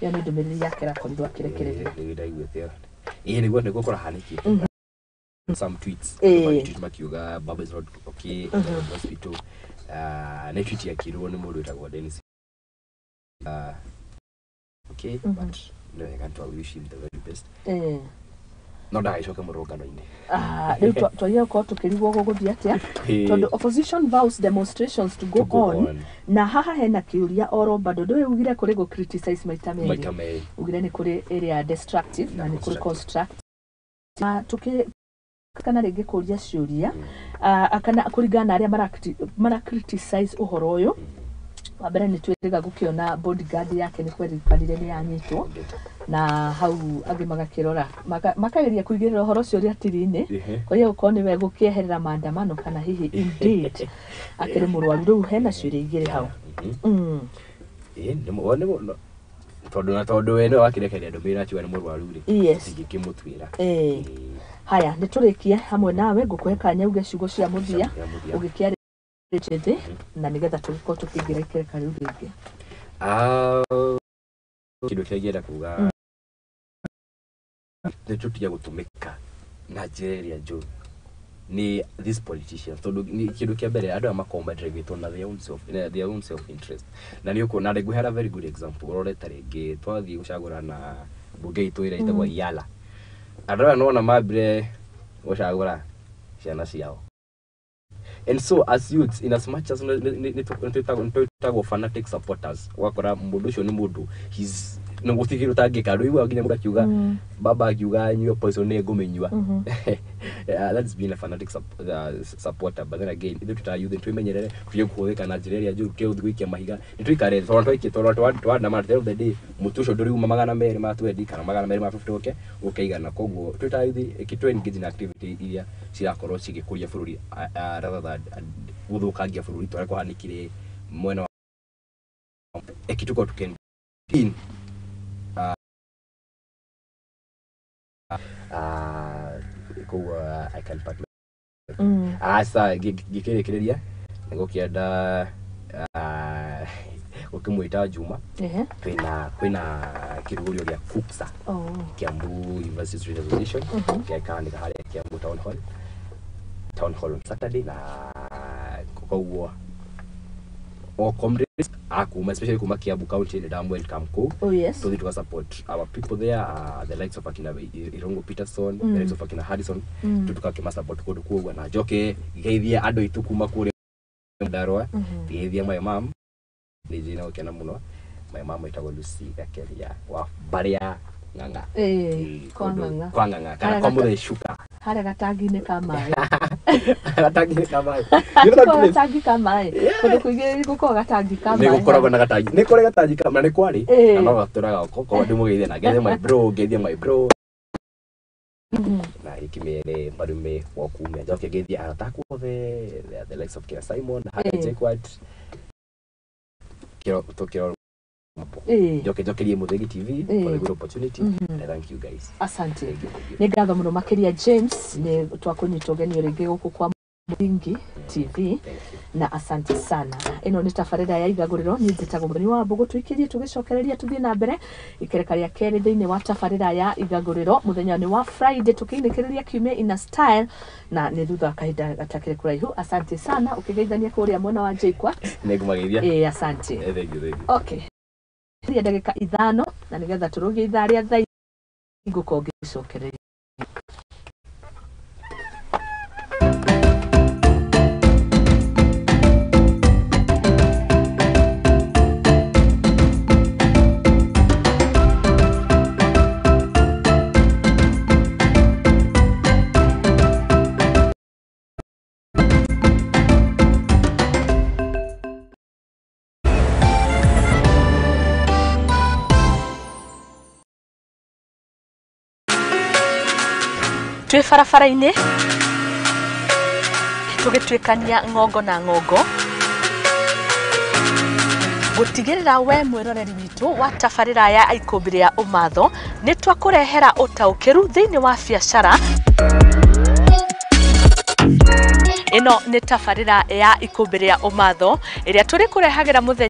Ĩyo nĩ ndũmĩrĩri yake arakorirwo akĩrekereria. Nĩ ndaiguĩte ĩĩ nĩguo kũrahanĩkĩte some tweets. Tweet makiuga Baba is not okay in the hospital. Nĩ tweet yakirwo nĩ mũndũ wĩtagwo Dennis. Okay, but nĩ wega to wish him the very best, no ndagagĩcoke mũrũngano-inĩ. Ah, rĩu twagĩrĩirwo gũkorwo tũkĩrigwo gũgũthiĩ atĩa, tondũ opposition vows demonstrations to go, To go on. on. Na haha hena kĩũria oro bado ndũĩ ugire kũrĩ gũ criticize maita merĩ. Maita merĩ. Ugire nĩ kũrĩ ĩrĩa destructive na Na nĩ kũrĩ constructive. Constructive. Na tũkĩ kana rĩngĩ kũria ciũria, kana kũringana na arĩa mara criticize ũhoro ũyũ, wa mbere nĩ twĩrĩga gũkĩona bodyguard yake nĩ kwerĩkanire nĩ yanyitwo, na hau angĩ magakĩrora makageria kũigĩrĩra ũhoro ũcio rĩatiri-inĩ kwa gũkorwo nĩwe gũkĩeherera maandamano kana hihi indeed akĩrĩ mũrwaru. Rĩu hena ciũria igĩrĩ hau. Ĩĩ, tondũ na tondũ we nĩwe wakĩrekereria ndũmĩrĩri akiuga nĩ mũrwaru rĩ, tũtingĩkĩmũtuĩra. Haya, nĩ tũrĩkie hamwe nawe, ngũkũhe kanya uge ciugo cia mũthia Cia mũthia. Ũgĩkĩarĩ njĩthĩ na nĩgetha tũgĩkorwo tũkĩingĩra ikereka rĩu rĩngĩ. Ah, kĩndũ kĩrĩa ingĩenda kuga nĩ tũtige gũtũmĩka na njĩra ĩrĩa njũru nĩ these politicians, tondũ nĩ kĩndũ kĩa mbere andũ aya makoragwo madrivĩtwo na their own self interest. Na nĩ ũkuona ngũheana very good example, ũrore ta rĩngĩ twathiĩ gũcagũra na mbunge itũ ĩrĩa ĩtagwo Yala, andũ aya nona mambire gũcagũra ciana ciao. And so as youths, in as much as nĩ twĩtagwo fanatic supporters, ũgakora mũndũ ũcio nĩ mũndũ he's nä gå tigä rå tangä ka ndå igua nginya må akiuga baba akiuga nyue poison nä ngå mä nyua. That's been a fanatic supporter, but then again ithuĩ tũta youth twĩmenyerere tũtige kũhũthĩka na njĩra ĩrĩa njũru, tũtige gũthiĩ gũikia mahiga, nĩ tũikare tondũ twaikia tondũ twandamana at the end of the day mũtĩ ũcio ndũriuma 220 kana 250 ũke ũkaigana. Koguo twĩ ta youth ĩkĩ engage na activity iria cirakorwo cigĩkũria bũrũri rather than gũthũkangia bũrũri ta ũrĩa kwahanĩkire mwena wa ĩkĩ tuken in koguo I can part. Asa ngĩkĩrĩkĩrĩria nĩ gũkĩenda gũkĩmwĩta Juma. Kwĩna kĩrugũrio gĩa KUCSA, Kiambu University Student Association, gĩkahanĩka harĩa Kiambu Town Hall on Saturday, na koguo o comrades akuma especially kuma Kiambu County nĩ ndam welcome kũu. Oh yes. Tuthi tuka support our people there, the likes of akina Irungu Peterson, the likes of akina Harrison, tutukakĩma support kũndũ kuo, na njoke ngeithie andũ aitũ kuma kũrĩa Ndarwa, ngeithie my mom, nĩ njĩna gũkena mũno, my mom ĩtagwo Lucy Gakeria wa mbarĩ ya Ng'ang'a. Kwa Ng'ang'a. Kwa Ng'ang'a kana Harĩa kwa Mũthee Shuka. Harĩa gatangi-inĩ ka maĩ. Gatangi ka maĩ. Kwa gatangi ka maĩ, kũndũ kũingĩ gũkoragwo gatangi ka Nĩ maĩ. gũkoragwo na gatangi, nĩ kũrĩ gatangi ka na nĩ kwarĩ na no gatũraga koguo ndĩmũgeithie na ngeithie my bro, ngeithie my bro na gĩkĩmere mbarume wa kumia, njoke ngeithie arata akwa othe, the likes of Kina Simon harĩa JKUAT kĩro tũkĩro, njoke njokerie Mũthĩgi TV for the good opportunity, and thank you guys. Asante. Thank you, thank you. Nĩ ngatho mũno makĩria James, nĩ twakũnyita ũgeni rĩngĩ gũkũ kwa Mũthingi TV. Thank you. Na asante sana. Ĩno nĩ tabarĩra ya Igagũrĩro, niĩ njĩtagwo Mũthoni wa Mbũgũ. Tũikĩrie tũgĩcokereria tũthiĩ na mbere ikereka rĩa kerĩ thĩinĩ wa tabarĩra ya Igagũrĩro mũthenya nĩ wa Friday, tũkĩinĩkĩrĩria kiumia ina style, na nĩ thutha wa kahinda gatakĩrĩ kũraihu. Asante sana, ũkĩgeithania kũrĩa mwena wa JKUAT. Nĩngũmageithia. Ĩĩ, asante. Thank you, thank you. Okay, ria ndagĩka 5 na nĩgetha tũrũgie ithaa rĩa thaa ngũkorwo ngĩcokereria. Twĩ barabara-inĩ tũgĩtuĩkania ng'ongo na ng'ongo gũtigĩrĩra we mwĩroreri witũ wa tabarĩra ya Ikũmbĩ rĩa Ũmatho nĩ twakũrehera ũtaũkĩru thĩinĩ wa biacara. Ĩno nĩ tabarĩra ya Ikũmbĩ rĩa Ũmatho ĩrĩa tũrĩ kũrehagĩra mũthenya